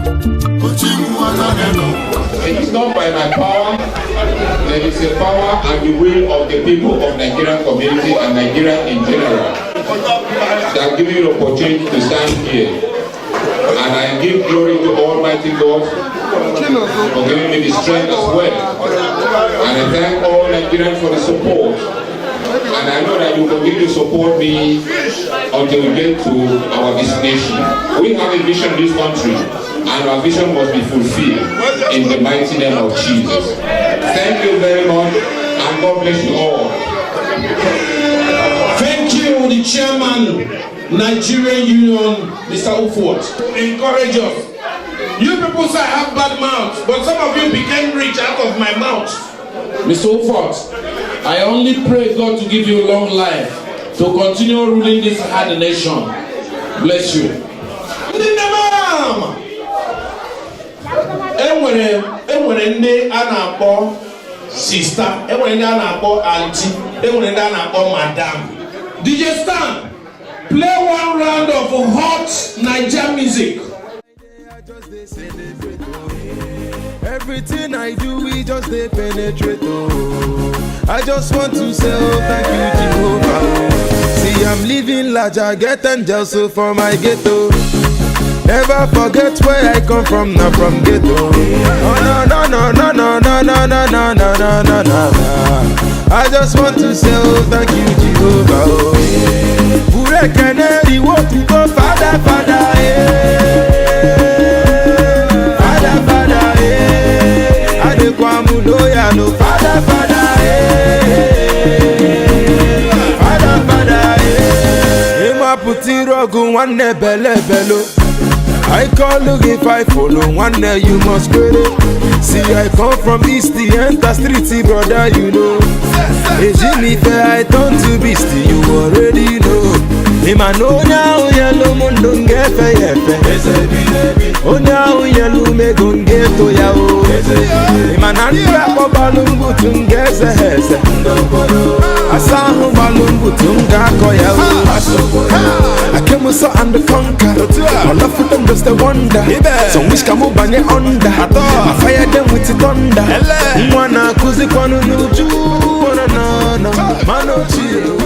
Ochimu anya na n'ụwa. It is not by my power, there is a power and the will of the people of Nigerian community and Nigeria in general that give me the opportunity to stand here. And I give glory to Almighty God for giving me the strength as well. And I thank all Nigerians for the support. And I know that you continue to support me until we get to our destination. We have a vision in this country, and our vision must be fulfilled in the mighty name of Jesus. Thank you very much, and God bless you all. Thank you, the chairman, Nigerian Union, Mr. Ufot. Encourage us. You people say I have bad mouth, but some of you became rich out of my mouth. Mr. Ufot, I only pray God to give you long life to continue ruling this hard nation. Bless you. Ndị nne m ama. Enwere ndị a na-akpọ sister, enwere ndị a na-akpọ aunty, enwere ndị a na-akpọ madam. DJ Stan, play one round of hot Naija music. Everything I do, we just dey penetrate. Oh, I just want to say, oh, thank you, Jehovah. Oh. See, I'm living large, I get angels so for my ghetto. Never forget where I come from, not from ghetto. Oh no no no no no no no no no no no no no. I just want to say, oh, thank you, Jehovah. Oh. Burekene iwo tuko Father, Father, eh. Father, Father, eh. Adekwamu loya no Father, Father, eh. Father, Father, eh. Ima puti rogu nwanne bele belo. I call look if I follow one day you must quit it. See I come from east, the enter street, brother, you know. Ejimi fair, I turn to beast, you already know. Ima no now yellow mundo ngefe yefe. Onya yellow me gonge to ya o. Ima nandra ko balumbu tungeze heze. Asahu balumbu tunga ko ya o. I came so and the conquer. All of them just a wonder. Some wish come up and under. I fire them with the thunder. Mwana kuzi kwanu nuju. No no mano chill.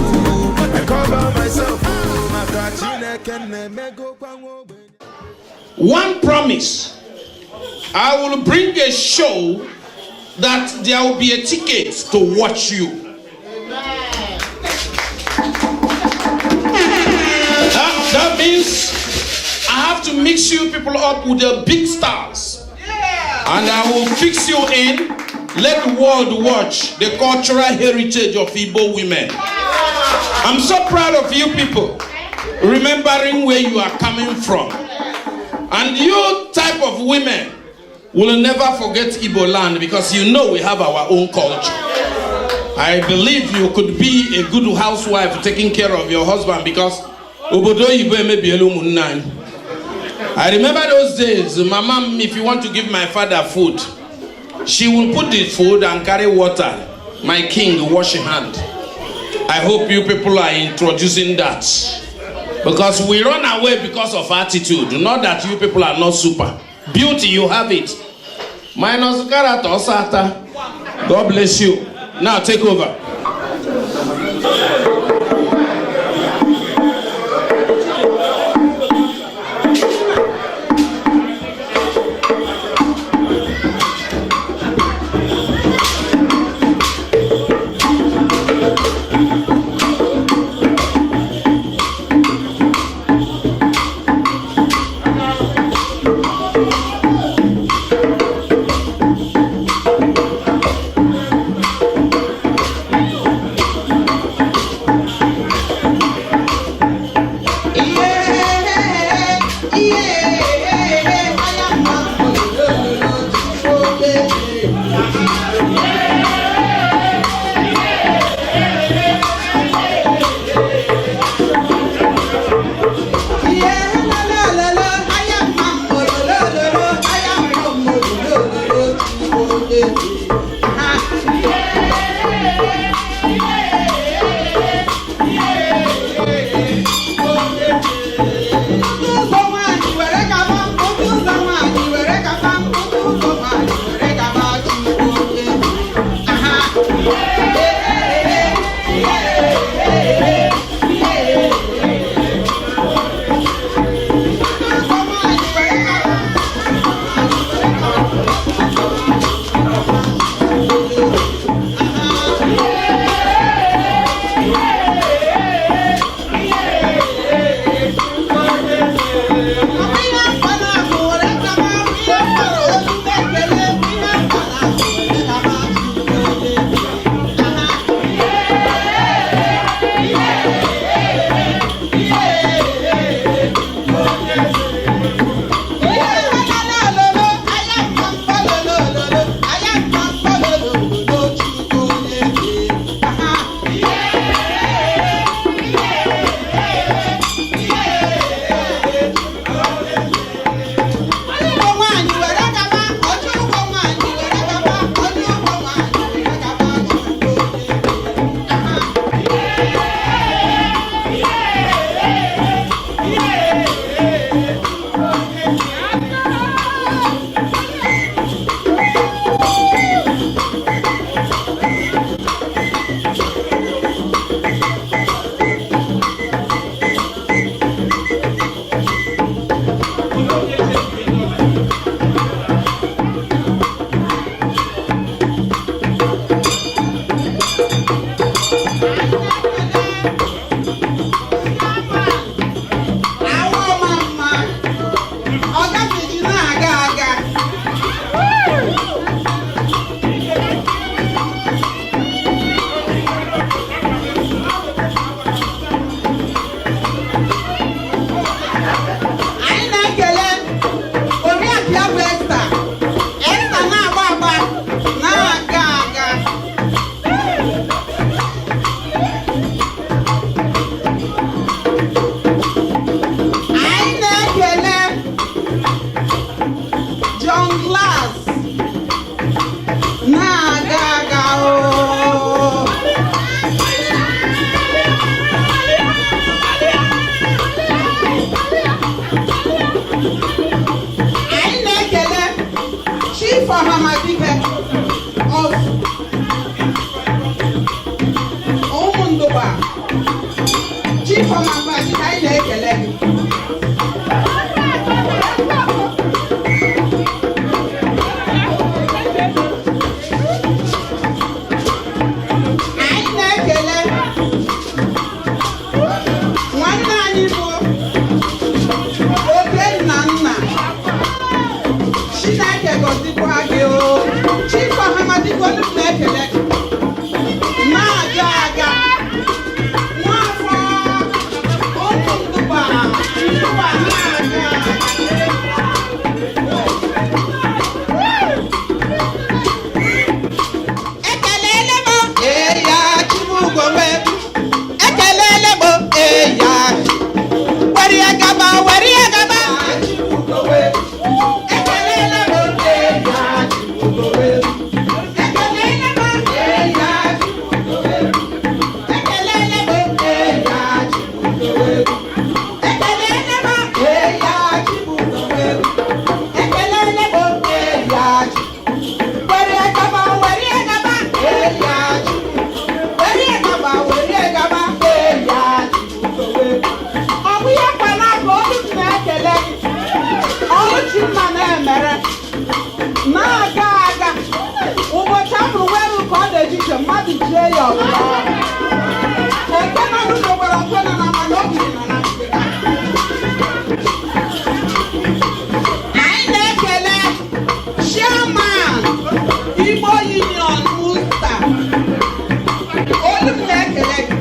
I cover myself. One promise. I will bring a show that there will be a ticket to watch you. That means I have to mix you people up with the big stars. And I will fix you in. Let the world watch the cultural heritage of Igbo women. I'm so proud of you people, remembering where you are coming from. And you type of women will never forget Igbo land because you know we have our own culture. I believe you could be a good housewife taking care of your husband because obodo oyibo emebiela ụmụnne anyị. I remember those days, my mom, if you want to give my father food, she will put the food and carry water. My king, wash your hand. I hope you people are introducing that. Because we run away because of attitude. Not that you people are not super. Beauty, you have it. Minus character, Osata. God bless you. Now take over. Chief Ọmagbachi, anyị na-ekele gị. Anyị na-ekele nwanne anyị bụ Okenna nna. Chineke gọzikwa gị o. Chief Ọhamadike, olu m na-ekele gị. Na-aga aga. Nwafọ ụmụ ndụgba ndụgba na-aga aga. Ekelele m eya Chibugo, ekelele m eya, were ya gaba, were ya gaba. Chibugo, ekelele m eya Chibugo, ekelele m eya Chibugo, ekelele m eya Chibugo, ekelele m eya Chibugo, ekelele m eya Chibugo. Were ya gaba, were ya gaba, eya Chibugo. Were ya gaba, were ya gaba, eya Chibugo. Ọ bụ ihe kpara ka olu m na-ekele gị. Ọlụchi mma na-emere na-aga aga. Ụbọchị a mụrụ nwere ka ọ na-ejiche mmadụ jie ya ọbụla. Eke mmadụ dogbara ọtọ na na mana obi nọ na ndịda. Anyị na-ekele Chairman Igbo Union Musta. Olu m na-ekele gị.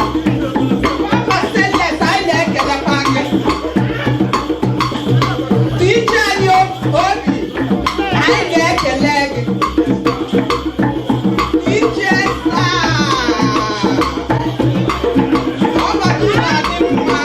Papa Stainless, anyị na-ekelekwa gị. DJ anyị obi, anyị na-ekele gị. DJ Star, ọnọdụ na-adị mma.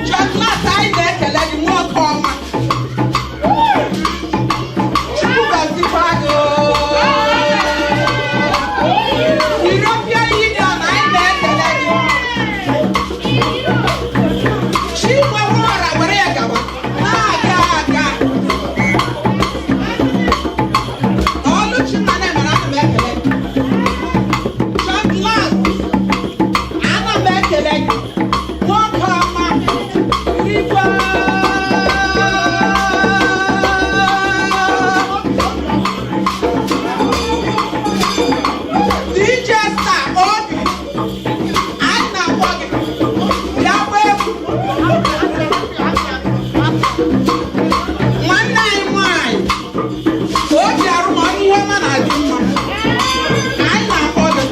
Chocolate, anyị na-ekele gị, nwoke ọma. Chukwu gọzikwa gị oo. European Union, anyị na-ekele gị. Chinwe Nwora, were ya gawa. Na-aga aga. Ọlụchi nna na-emere, ana m ekele gị. Chocolate, ana m ekele gị. Nwoke ọma. Igwe. DJ Star Obi, anyị na-akpọ gị. Bịa gbaa egwu. Nwanne anyị nwanyị, obi arụ ma ihe ọma na-adị mma. Anyị na-akpọ gị.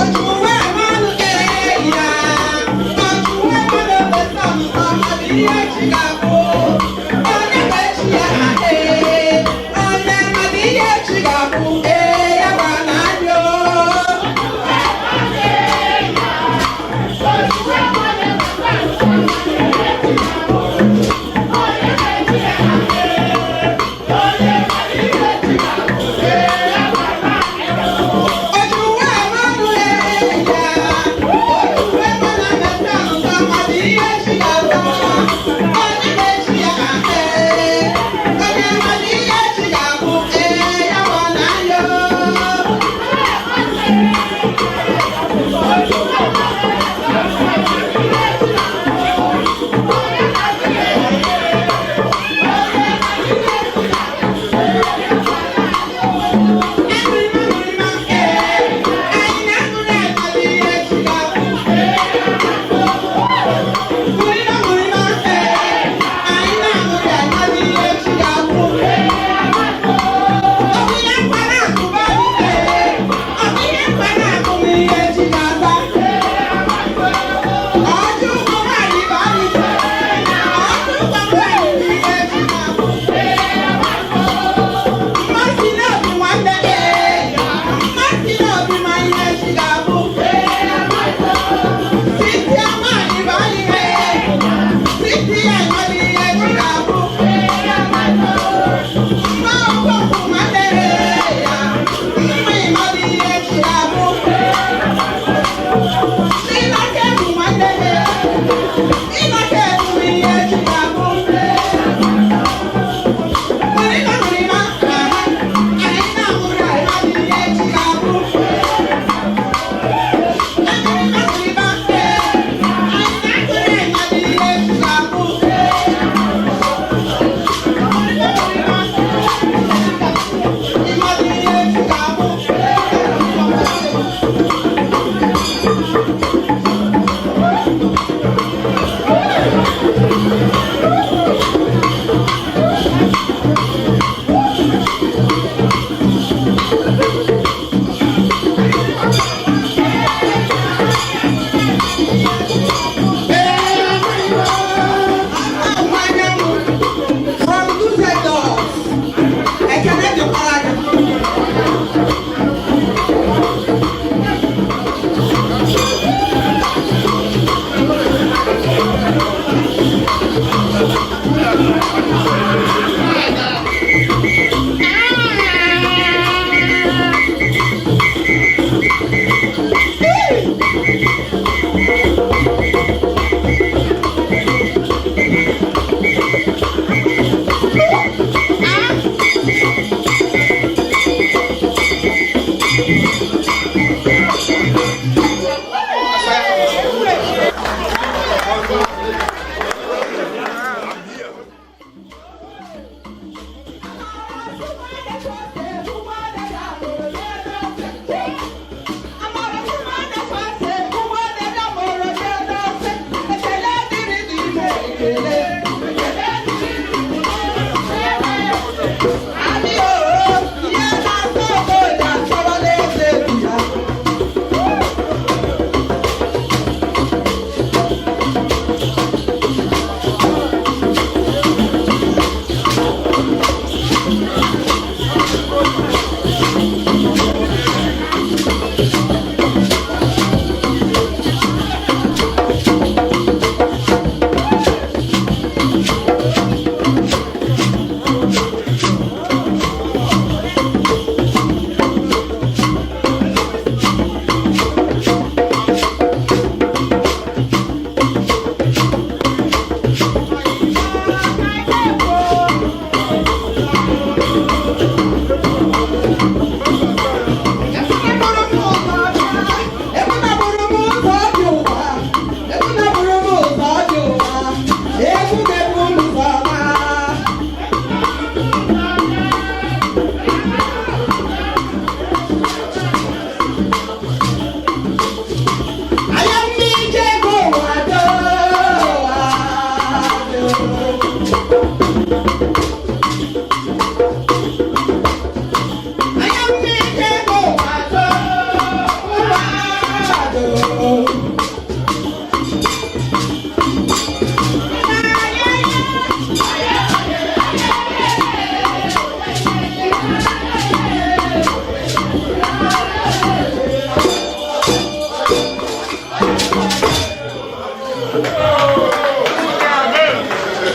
Ojuwe mmanụ eya, ojuwe mmanụ efesa ọmọdụ ihe chi ga-abụ. Onye ga-echi ya ha ee, onye mmadụ ihe chi ga-abụ ee ya gba na anyụ. Ojuwe mmanụ eya, ojuwe mmanụ efesa ọmọdụ ihe chi ga-abụ. Onye ga-echi ya ha ee, onye mmadụ ihe chi ga-abụ ee ya gba na anyụ.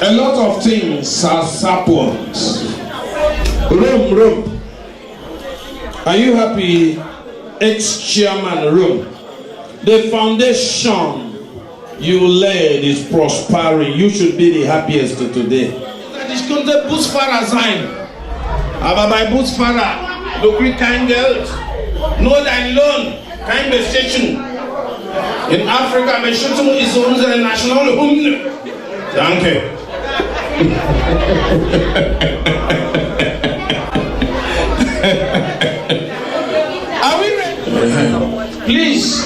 A lot of things has happened. Room, room. Are you happy, ex-chairman Room? The foundation you laid is prospering. You should be the happiest today. Ich könnte Busfahrer sein, aber bei Busfahrer, du kriegst kein Geld, nur dein Lohn, kein Bestechung. In Afrika, Beschützung ist unsere Nationalhymne. Danke. Are we ready? Please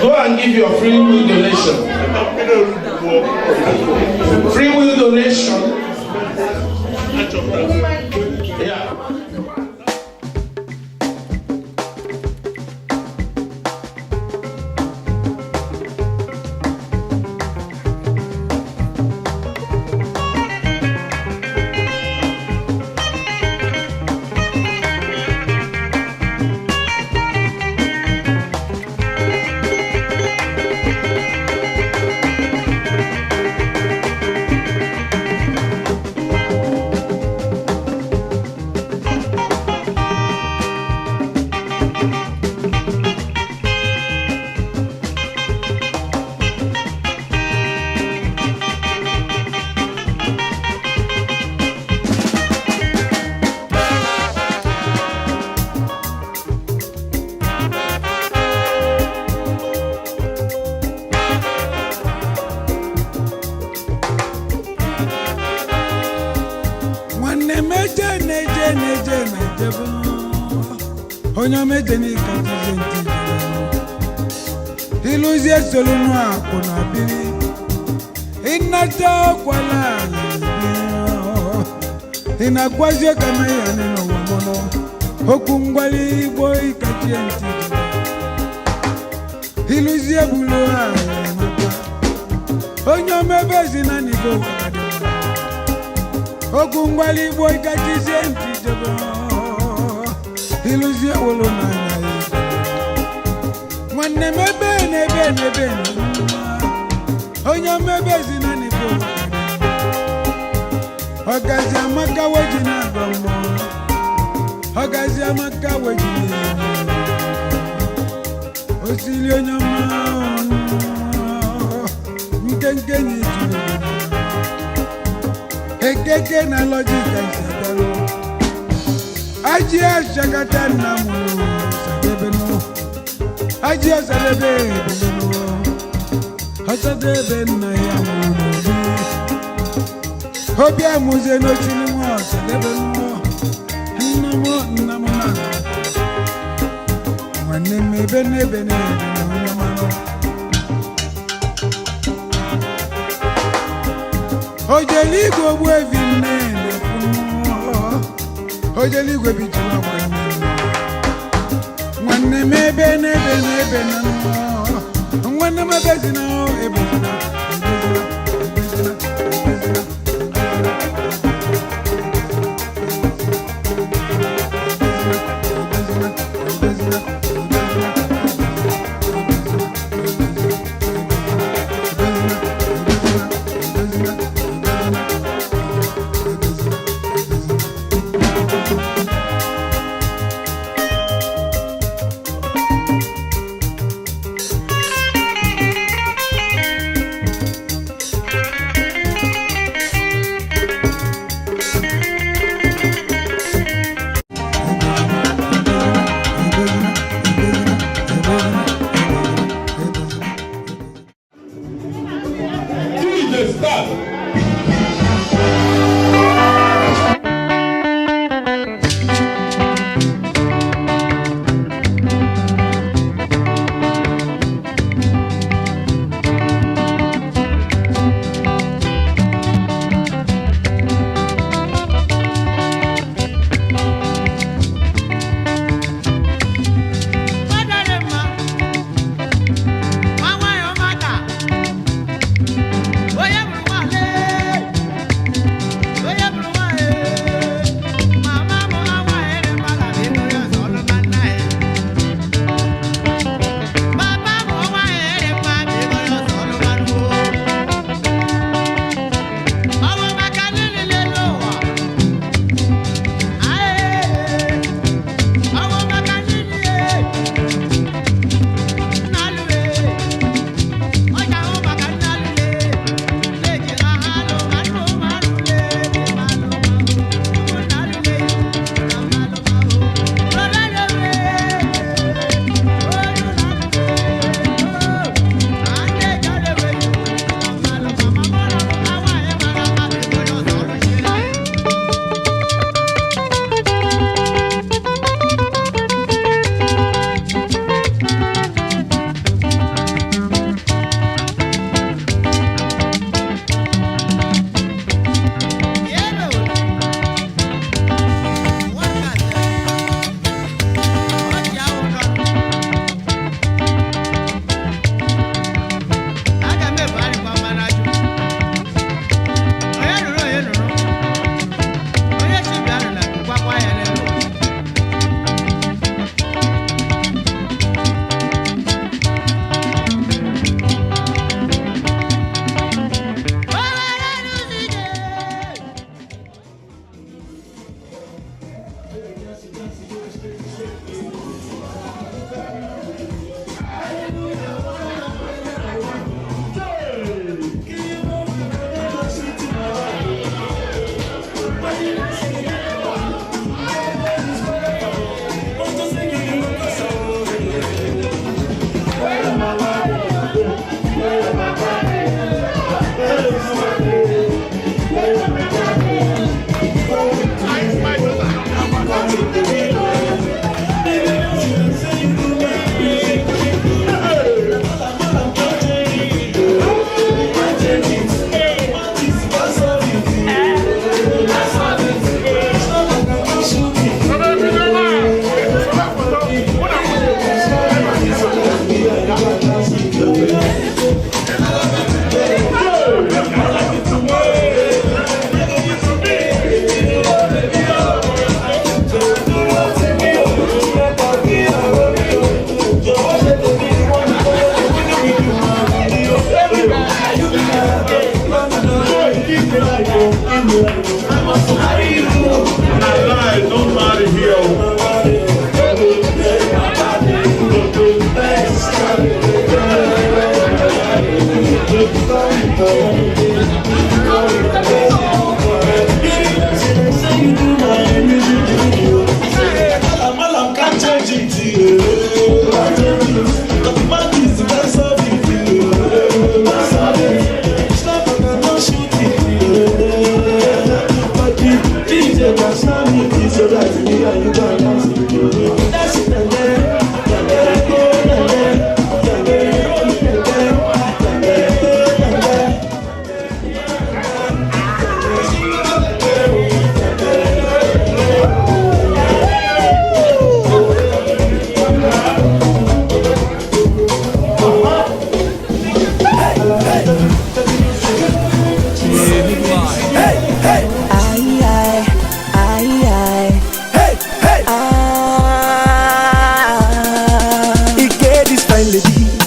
go and give your free will donation. Free will donation. Yeah. Onye meje n'ịkatizie ntị jere ịlụzie solunu akwụ na biri ịnata ọkwala ị na-agwazi ka ya n'ụwa mụnụ okwu ngwali igbo ịkachie ntị jere ịlụzie bulu ala maka onye omebe ezi na n'igo okwu ngwali igbo ịkachizie ntị jebe ịlụzie wolo n'anya ya nwanne m ebe n'ebe n'ebe onye omebe ezi na n'igo ọgazi amaka weji na-agọ mmụọ ọgazi amaka weji na-enye osili onye ọma ọnụ nkenke na ijuru ekeke na lọjika nsadalụ aji ashakata nna mụrụ sadebe. Aji Ọsadebe ebilelu. Ọsadebe nna ya nwụrụ n'obi. Obi amụzie n'ochili nwa Ọsadebe nnọọ. Nna m, nna m na nwanne m ebe n'ebe n'ebe na onye mara. Ojeligwe ogbu evi nne na-ekwu. Ojeligwe bijila nwanne m. Nwanne m ebe n'ebe n'ebe na nnọọ. Nwanne m ebezina, ebezina, ebezina, ebezina, ebezina.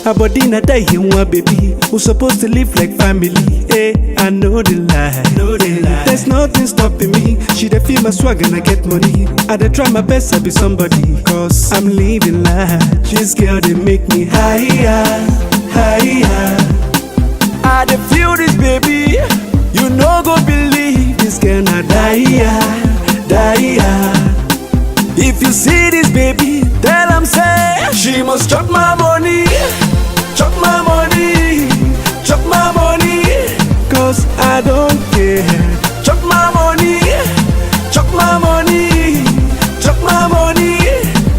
Her body na die one baby. We supposed to live like family. Hey, I know the lie. Know the lie. There's nothing stopping me. She dey feel my swag and I get money. I dey try my best to be somebody. 'Cause I'm living life. This girl they make me higher, higher. I dey feel this baby. You no go believe this girl na die, die. If you see this baby, tell 'em say she must chop my money, chop my money, chop my money. 'Cause I don't care. Chop my money, chop my money, chop my money.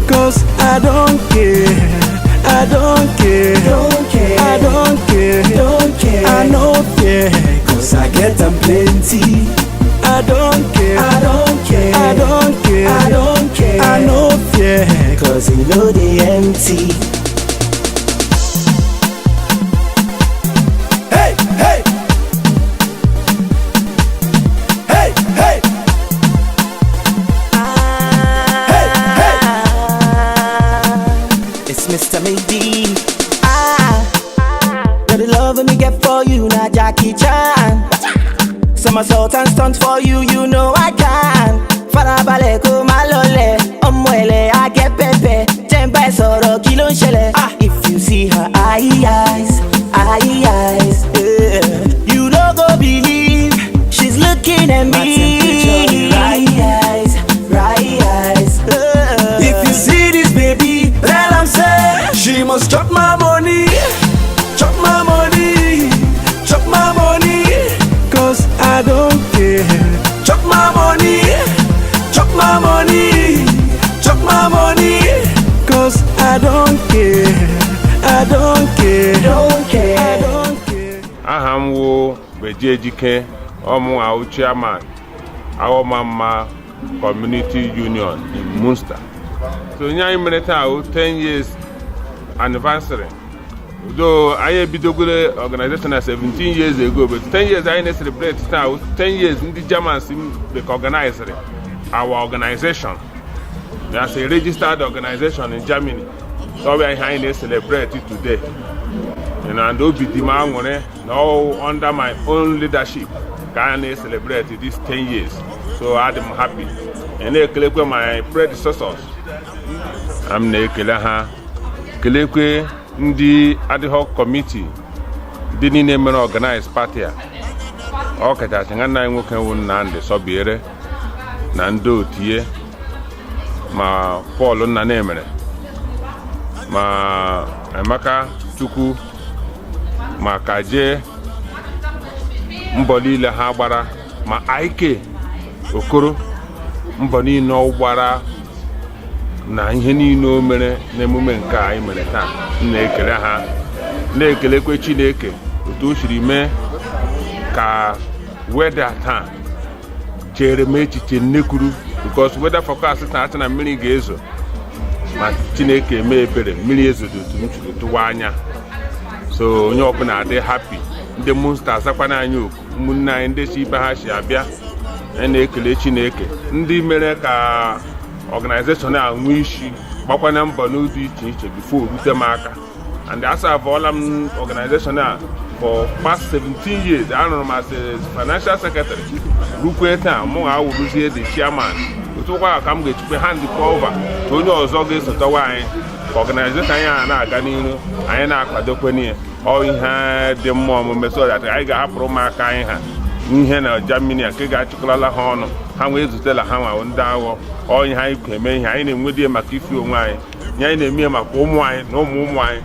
'Cause I don't care. I don't care. Don't care. I don't care. Don't care. I no fear. 'Cause I get them plenty. I don't care. I don't care. I don't care. I don't care. I no fear. 'Cause you know they empty. Hey, hey. Hey, hey. Hey, hey. It's Mr. Maybe. Ah, got the love me get for you, now Jackie Chan. Somersault and stunt for you, you know I can. Farabalẹ̀ kó má lọlẹ̀, ọmọ ẹ̀lẹ̀ á get pepper. Jẹ́ n bá ẹ sọ̀rọ̀ kí ló ń ṣẹlẹ̀? If you see her eyes, eyes, yeah. You no go believe she's looking at me. My temperature rise, rise, yeah. If you see this baby, tell 'em say she must chop my money, chop my money, chop my money. 'Cause I don't care. Chop my money, chop my money, chop my money. 'Cause I don't care. I don't care. Don't care. I don't care. Aha m wụ Beji Ejike, ọmụ ahụ chairman Awomama Community Union in Munster. So onye anyị mere taa wụ 10 years anniversary. Though anyị ebidogoro organization na 17 years ago, but 10 years anyị na-celebrate taa wụ 10 years ndị Germans recognized our organization as a registered organization in Germany. So ọ bụ ihe anyị na-celebrate today. And obi dị m aṅụrị na all under my own leadership ka a na-celebrate this 10 years. So adị m happy. And na-ekelekwe my predecessors. M na-ekele ha, kelekwe ndị ad hoc committee, ndị niile mere organize party a, ọ kachasị nwanne anyị nwoke wụ Nnamdi Sọbiere na ndị otie, ma Paul Nnanemere, ma Emeka Chukwu, ma Kaje, mbọ niile ha gbara, ma Ike Okoro, mbọ niile ọ gbara na ihe niile o mere n'emume nke a anyị mere taa. M na-ekele ha, na-ekelekwe Chineke otu o siri mee ka weather taa chere m echiche nnekwuru, because weather forecast taa asị na mmiri ga-ezo, ma Chineke eme ebere, mmiri ezodo otu m siri tụwa anya. So onye ọbụla adị happy. Ndị Munster azakwana anyị oku, ụmụnne anyị ndị si ibe ha si abịa. Anyị na-ekele Chineke ndị mere ka organization a nwee isi, gbakwana mbọ n'ụdị iche iche before rute m aka. And asavọọla m organization a for past 17 years. Arụrụ m as a financial secretary rukwe taa mụ awụrụzie the chairman. Otu kwa ka m ga-echukwe hand over ka onye ọzọ ga-esotawa anyị ka organization anyị a na-aga n'ihu. Anyị na-akwadokweni ya. Ọ ihe dị mma omume, so that anyị ga-ahapụrụ ụmụaka anyị ha ihe na Germany a nke ga-achịkọlala ha ọnụ, ha wee zutela ha nwa ndị aghọ. Ọ ihe anyị eme, ihe anyị na-enwedi maka ifi onwe anyị, ihe anyị na-eme maka ụmụ anyị na ụmụ ụmụ anyị,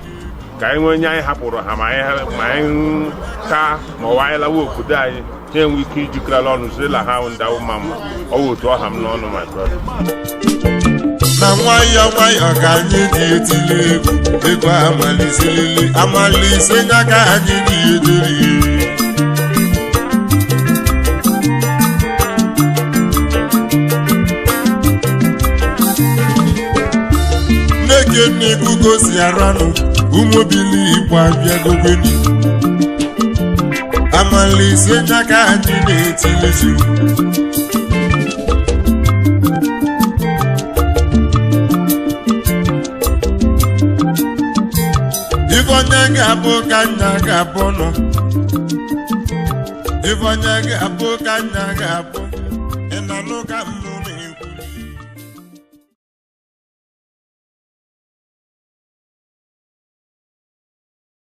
ka anyị nwee onye anyị hapụrụ ha, ma anyị ka ma ọwa anyị lawa obodo anyị, ha enwe ike ijikọrọla ọnụ zurela ha ndị awụ mma mma. Ọ bụ otu ọha m n'ọnụ, my brother. Na nwayọọ nwayọọ ka anyị ji etili egwu, egwu amalisilili amalise nya ka anyị ji ejeri. Nneke nnukwu si aranụ ụmụbili Igbo abịagogweni amalise nya ka anyị na-etilizi. Ife Ife onye ga-abụ ka nna ga-abụ nọ. Ife onye ga-abụ ka nna ga-abụ.